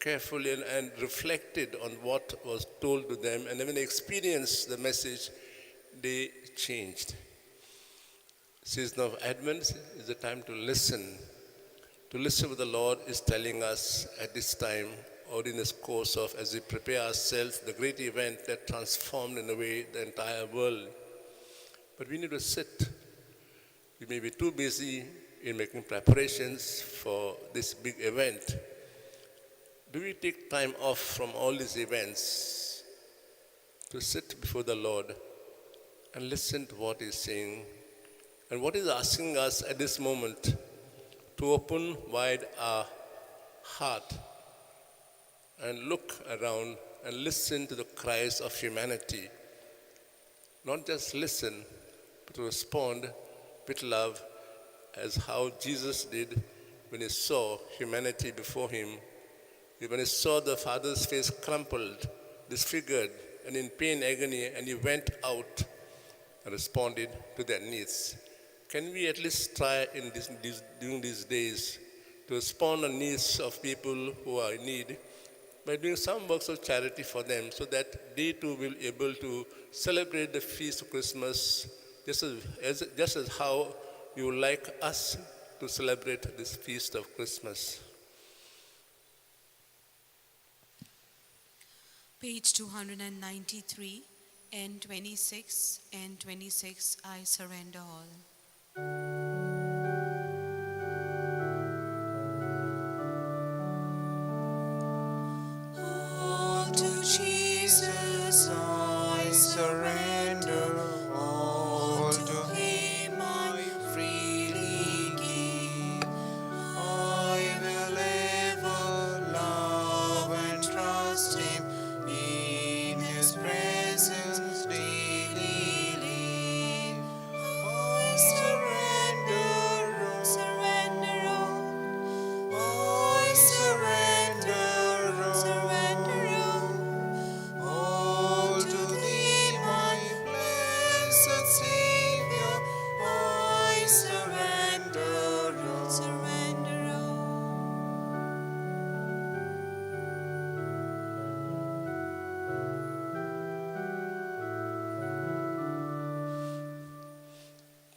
carefully and reflected on what was told to them, and when they experienced the message, they changed. Season of Advent is the time to listen. To listen what the Lord is telling us at this time, or in this course of, as we prepare ourselves, the great event that transformed in a way the entire world. But we need to sit. We may be too busy in making preparations for this big event. Do we take time off from all these events to sit before the Lord and listen to what He's saying and what He's asking us at this moment to open wide our heart and look around and listen to the cries of humanity? Not just listen, but to respond with love as how Jesus did when He saw humanity before Him. When He saw the Father's face crumpled, disfigured, and in pain, agony, and He went out and responded to their needs. Can we at least try in during these days to respond to the needs of people who are in need by doing some works of charity for them, so that they too will be able to celebrate the feast of Christmas just as how you would like us to celebrate this feast of Christmas. Page 293, N26, N26, I surrender all. All to Jesus I surrender, all to Him I freely give. I will ever love and trust Him, in His presence daily live. I surrender, surrender all. I surrender, surrender all. All to Thee, my blessed Savior, I surrender all. Surrender all.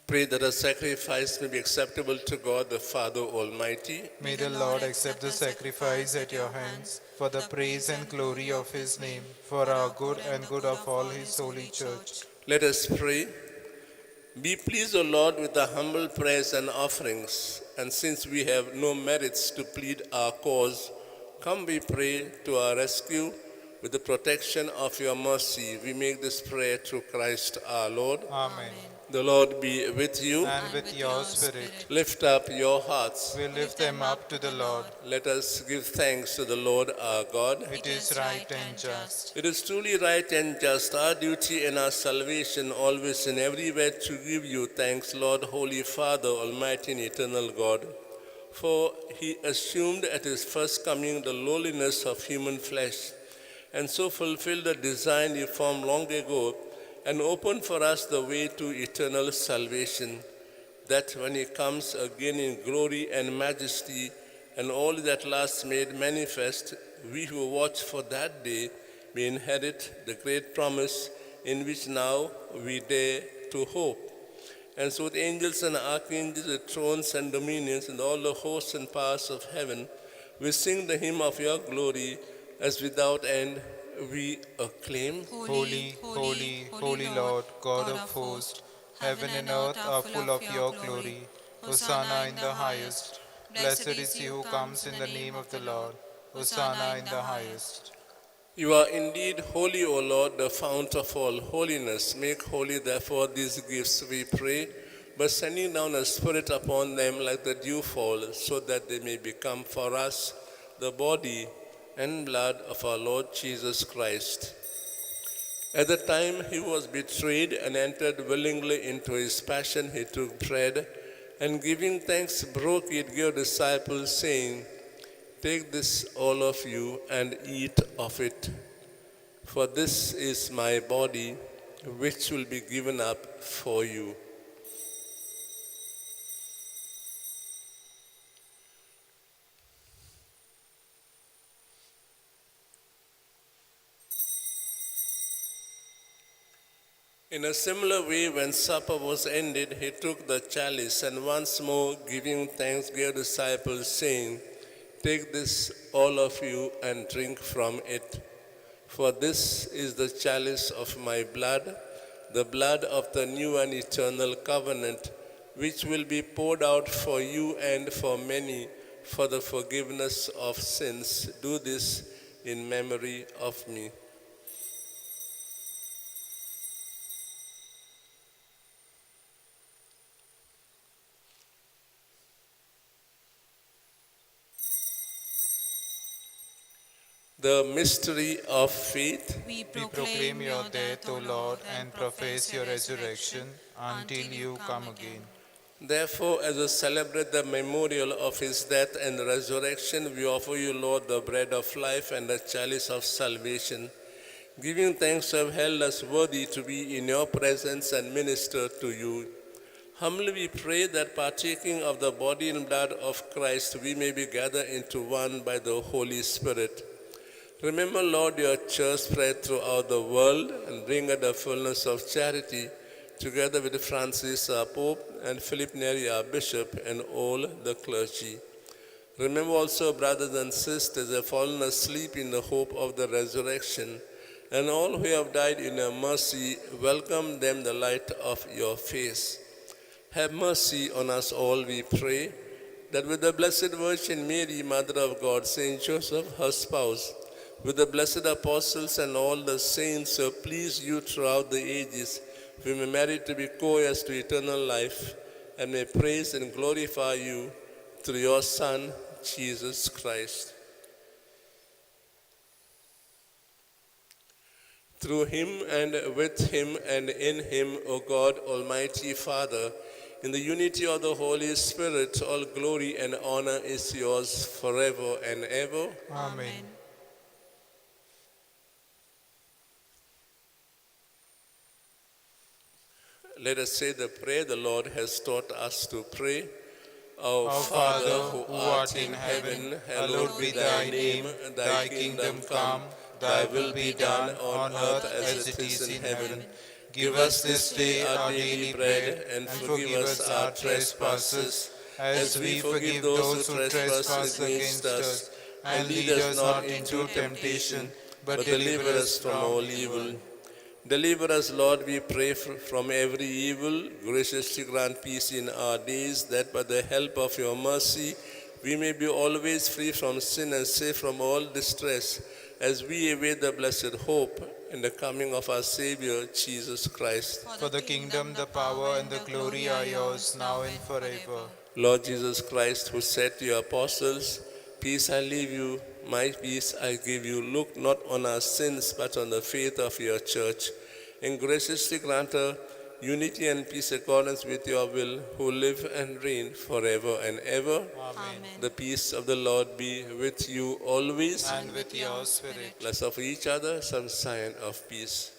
Pray that our sacrifice may be acceptable to God the Father Almighty. May the Lord accept the sacrifice at your hands for the praise and glory of His name, for our good and good of all His holy church. Let us pray. Be pleased, O Lord, with our humble prayers and offerings, and since we have no merits to plead our cause, come, we pray, to our rescue with the protection of your mercy. We make this prayer through Christ our Lord. Amen. The Lord be with you. And with your spirit. Lift up your hearts. We lift them up to the Lord. Let us give thanks to the Lord our God. It is right and just. It is truly right and just, our duty and our salvation, always and everywhere to give you thanks, Lord, Holy Father, Almighty and eternal God. For he assumed at his first coming the lowliness of human flesh, and so fulfilled the design he formed long ago, and opened for us the way to eternal salvation, that when he comes again in glory and majesty, and all is at last made manifest, we who watch for that day may inherit the great promise in which now we dare to hope. And so with angels and archangels, with thrones and dominions, and all the hosts and powers of heaven, we sing the hymn of your glory, as without end we acclaim. Holy, holy, holy Lord, God of hosts, heaven and earth are full of your glory. Hosanna in the highest. Blessed is he who comes in the name of the Lord. Hosanna in the highest. You are indeed holy, O Lord, the fount of all holiness. Make holy, therefore, these gifts, we pray, by sending down a spirit upon them like the dewfall, so that they may become for us the body and blood of our Lord Jesus Christ. At the time he was betrayed and entered willingly into his passion, he took bread and, giving thanks, broke it, gave disciples, saying, "Take this, all of you, and eat of it, for this is my body, which will be given up for you." In a similar way, when supper was ended, he took the chalice and once more, giving thanks, gave disciples, saying, "Take this, all of you, and drink from it. For this is the chalice of my blood, the blood of the new and eternal covenant, which will be poured out for you and for many for the forgiveness of sins. Do this in memory of me." The mystery of faith. We proclaim your death, O Lord, and profess your resurrection until you come again. Therefore, as we celebrate the memorial of his death and resurrection, we offer you, Lord, the bread of life and the chalice of salvation, giving thanks to have held us worthy to be in your presence and minister to you. Humbly we pray that, partaking of the body and blood of Christ, we may be gathered into one by the Holy Spirit. Remember, Lord, your church spread throughout the world and bring her the fullness of charity, together with Francis, our Pope, and Philip Neri, our Bishop, and all the clergy. Remember also brothers and sisters who have fallen asleep in the hope of the resurrection, and all who have died in your mercy, welcome them the light of your face. Have mercy on us all, we pray, that with the Blessed Virgin Mary, Mother of God, Saint Joseph, her spouse, with the blessed apostles and all the saints who have pleased you throughout the ages, we may merit to be co-heirs to eternal life, and may praise and glorify you through your Son, Jesus Christ. Through him and with him and in him, O God, Almighty Father, in the unity of the Holy Spirit, all glory and honor is yours forever and ever. Amen. Let us say the prayer the Lord has taught us to pray. Our Father, who art in heaven, hallowed be thy name. Thy kingdom come, thy will be done on earth as it is in heaven. Give us this day our daily bread, and forgive us our trespasses, as we forgive those who trespass against us. And lead us not into temptation, but deliver us from all evil. Deliver us, Lord, we pray, from every evil. Graciously grant peace in our days, that by the help of your mercy we may be always free from sin and safe from all distress, as we await the blessed hope and the coming of our Savior, Jesus Christ. For the kingdom, the power, and the glory are yours, now and forever. Lord Jesus Christ, who said to your apostles, Peace I leave you, my peace I give you, look not on our sins, but on the faith of your church, and graciously grant her unity and peace accordance with your will, who live and reign forever and ever. Amen. The peace of the Lord be with you always. And with your spirit. Let's offer each other some sign of peace.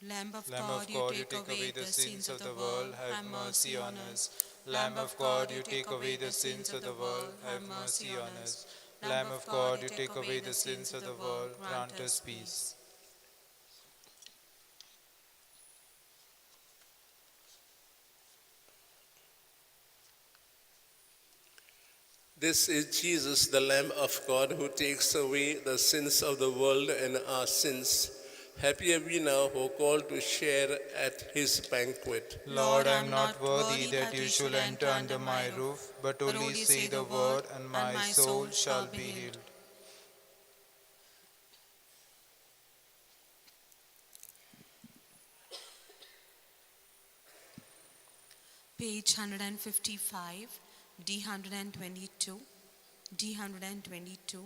Lamb of Lamb God, of God, you take away the sins of the world, have mercy on us. Lamb of God, you take away the sins of the world, have mercy on us. Lamb of God, you take away the sins of the world, grant us peace. This is Jesus, the Lamb of God, who takes away the sins of the world and our sins. Happy are we now who are called to share at his banquet. Lord, I am not worthy that you should enter under my roof, but only say the word, and my soul shall be healed. Page 155, D122, D122,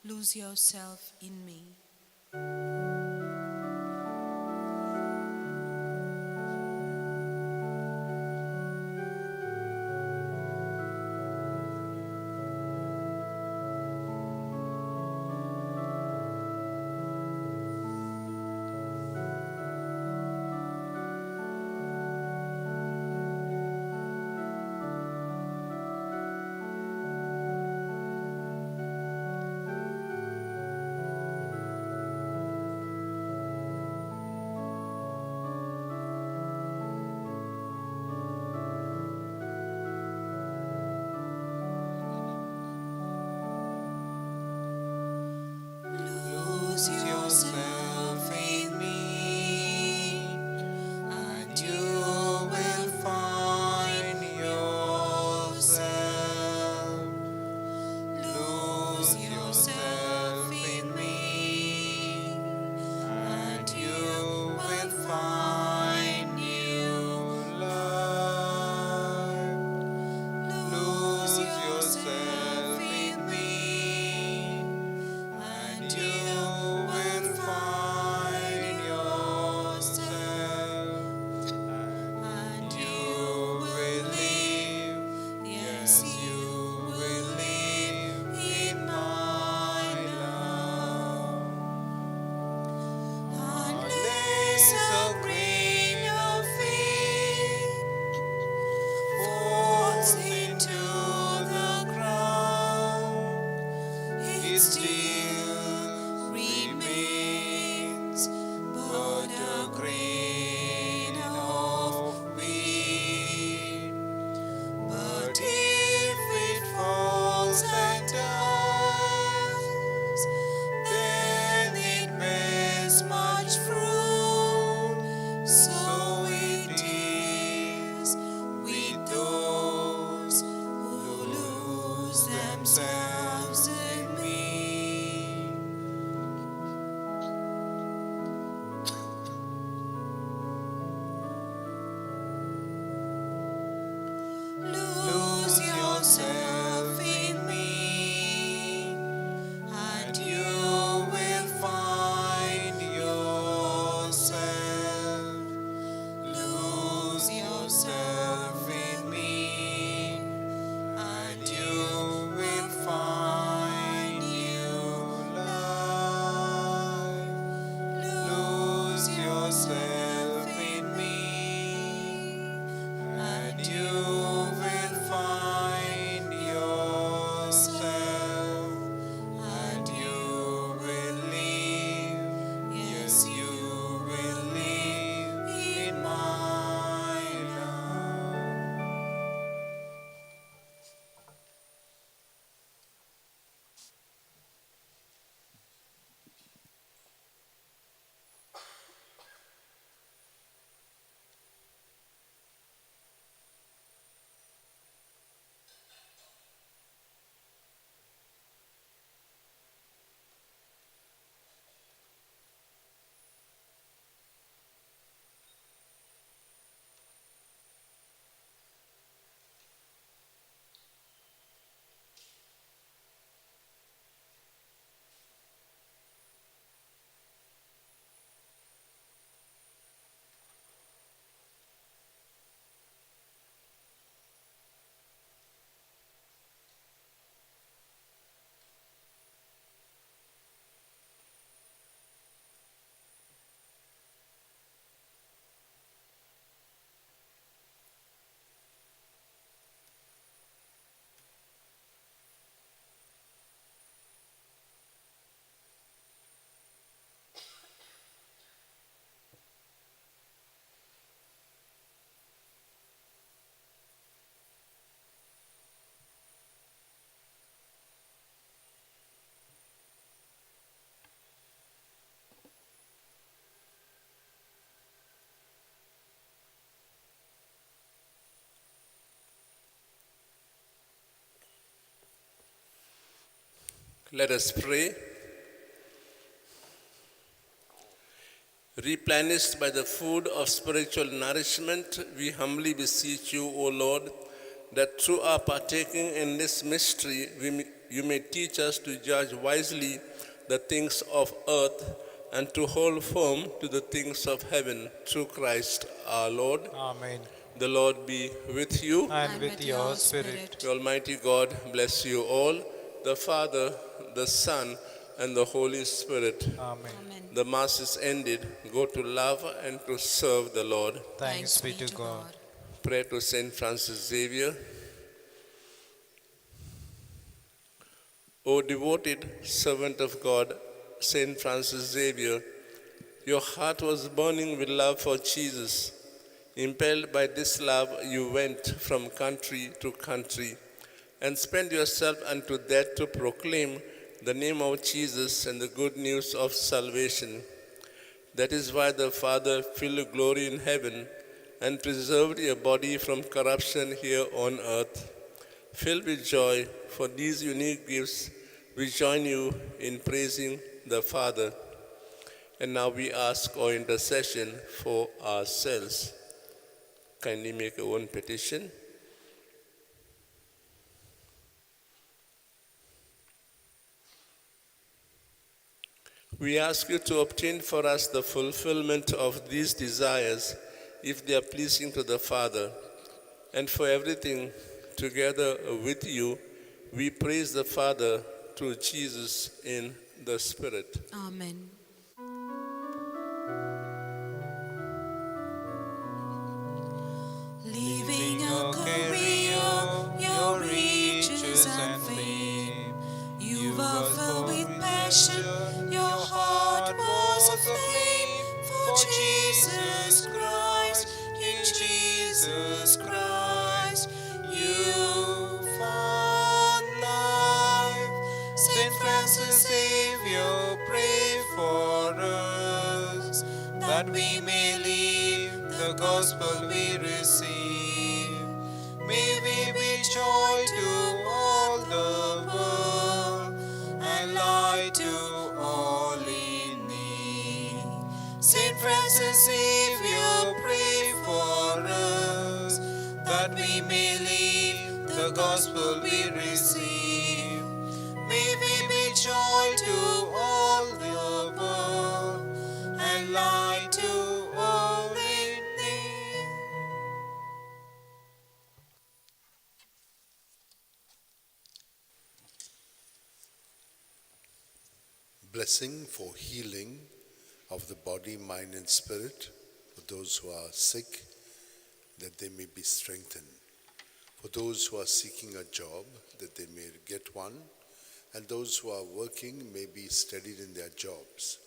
Lose Yourself in Me. Let us pray. Replenished by the food of spiritual nourishment, we humbly beseech you, O Lord, that through our partaking in this mystery, you may teach us to judge wisely the things of earth and to hold firm to the things of heaven, through Christ our Lord. Amen. The Lord be with you. And with your spirit. The Almighty God bless you all, the Father, the Son, and the Holy Spirit. Amen. Amen. The Mass is ended. Go to love and to serve the Lord. Thanks be to God. Prayer to Saint Francis Xavier. O devoted servant of God, Saint Francis Xavier, your heart was burning with love for Jesus. Impelled by this love, you went from country to country and spent yourself unto death to proclaim the name of Jesus and the good news of salvation. That is why the Father filled glory in heaven and preserved your body from corruption here on earth. Filled with joy for these unique gifts, we join you in praising the Father. And now we ask our intercession for ourselves. Kindly make your own petition. We ask you to obtain for us the fulfillment of these desires, if they are pleasing to the Father. And for everything, together with you, we praise the Father through Jesus in the Spirit. Amen. Leaving a career, your riches and fame, you were filled with passion, your heart was aflame for Jesus Christ. In Jesus Christ you found life. Saint Francis Xavier, pray for us, that we may live the gospel we receive. May we be joy to all the world and light to all in need. Saint Francis Xavier, pray for us, that we may live the gospel we receive. May we be joy to all the world and light to all in need. Blessing for healing of the body, mind, and spirit for those who are sick, that they may be strengthened. For those who are seeking a job, that they may get one, and those who are working may be steadied in their jobs.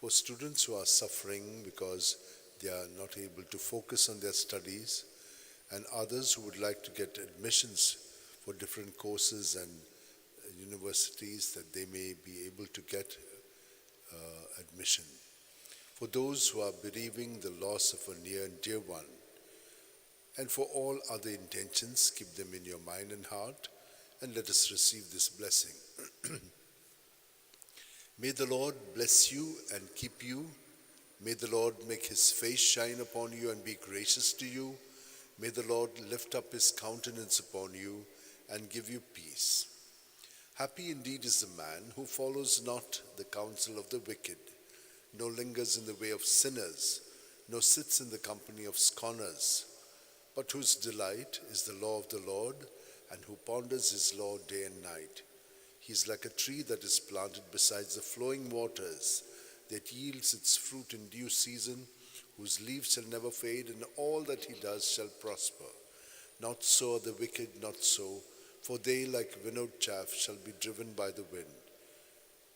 For students who are suffering because they are not able to focus on their studies, and others who would like to get admissions for different courses and universities, that they may be able to get admission. For those who are bereaving the loss of a near and dear one, and for all other intentions, keep them in your mind and heart, and let us receive this blessing. May the Lord bless you and keep you. May the Lord make his face shine upon you and be gracious to you. May the Lord lift up his countenance upon you and give you peace. Happy indeed is the man who follows not the counsel of the wicked, nor lingers in the way of sinners, nor sits in the company of scorners, but whose delight is the law of the Lord, and who ponders his law day and night. He is like a tree that is planted beside the flowing waters, that yields its fruit in due season, whose leaves shall never fade, and all that he does shall prosper. Not so are the wicked, not so, for they, like winnowed chaff, shall be driven by the wind.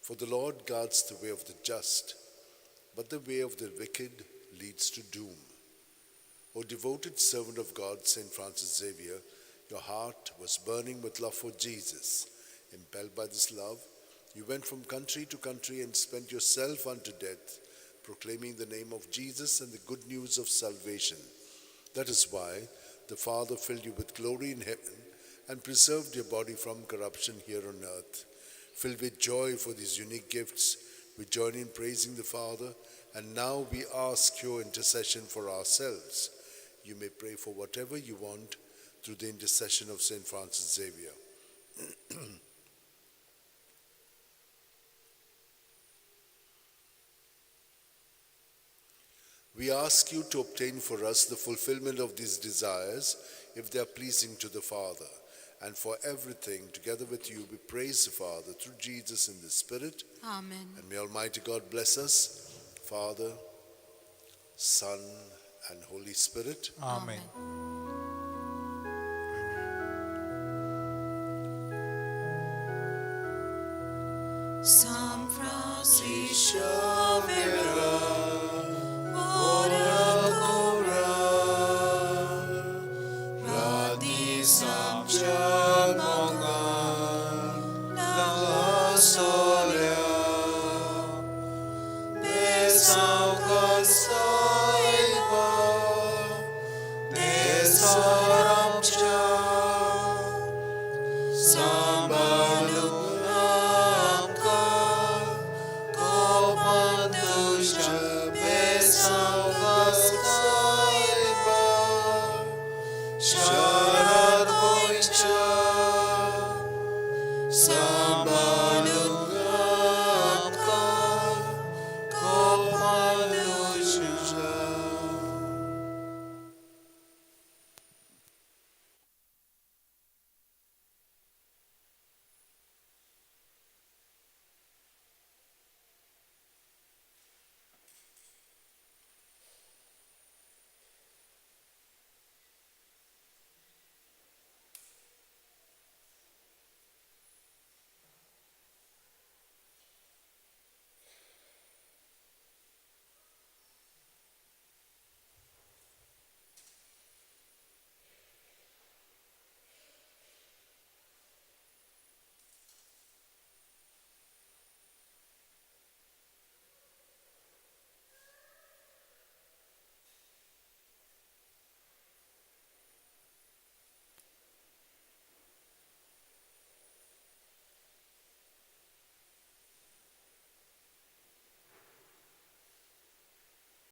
For the Lord guards the way of the just, but the way of the wicked leads to doom. O devoted servant of God, Saint Francis Xavier, your heart was burning with love for Jesus. Impelled by this love, you went from country to country and spent yourself unto death, proclaiming the name of Jesus and the good news of salvation. That is why the Father filled you with glory in heaven and preserved your body from corruption here on earth. Filled with joy for these unique gifts, we join in praising the Father, and now we ask your intercession for ourselves. You may pray for whatever you want through the intercession of St. Francis Xavier. We ask you to obtain for us the fulfillment of these desires, if they are pleasing to the Father. And for everything, together with you, we praise the Father through Jesus in the Spirit. Amen. And may Almighty God bless us, Father, Son, and Holy Spirit. Amen. San Francisco Vera, ora cora, radi samcha mongan, la solea, besau consaiba, besaramcha, sambalu amka, kopandusha, besau consaiba,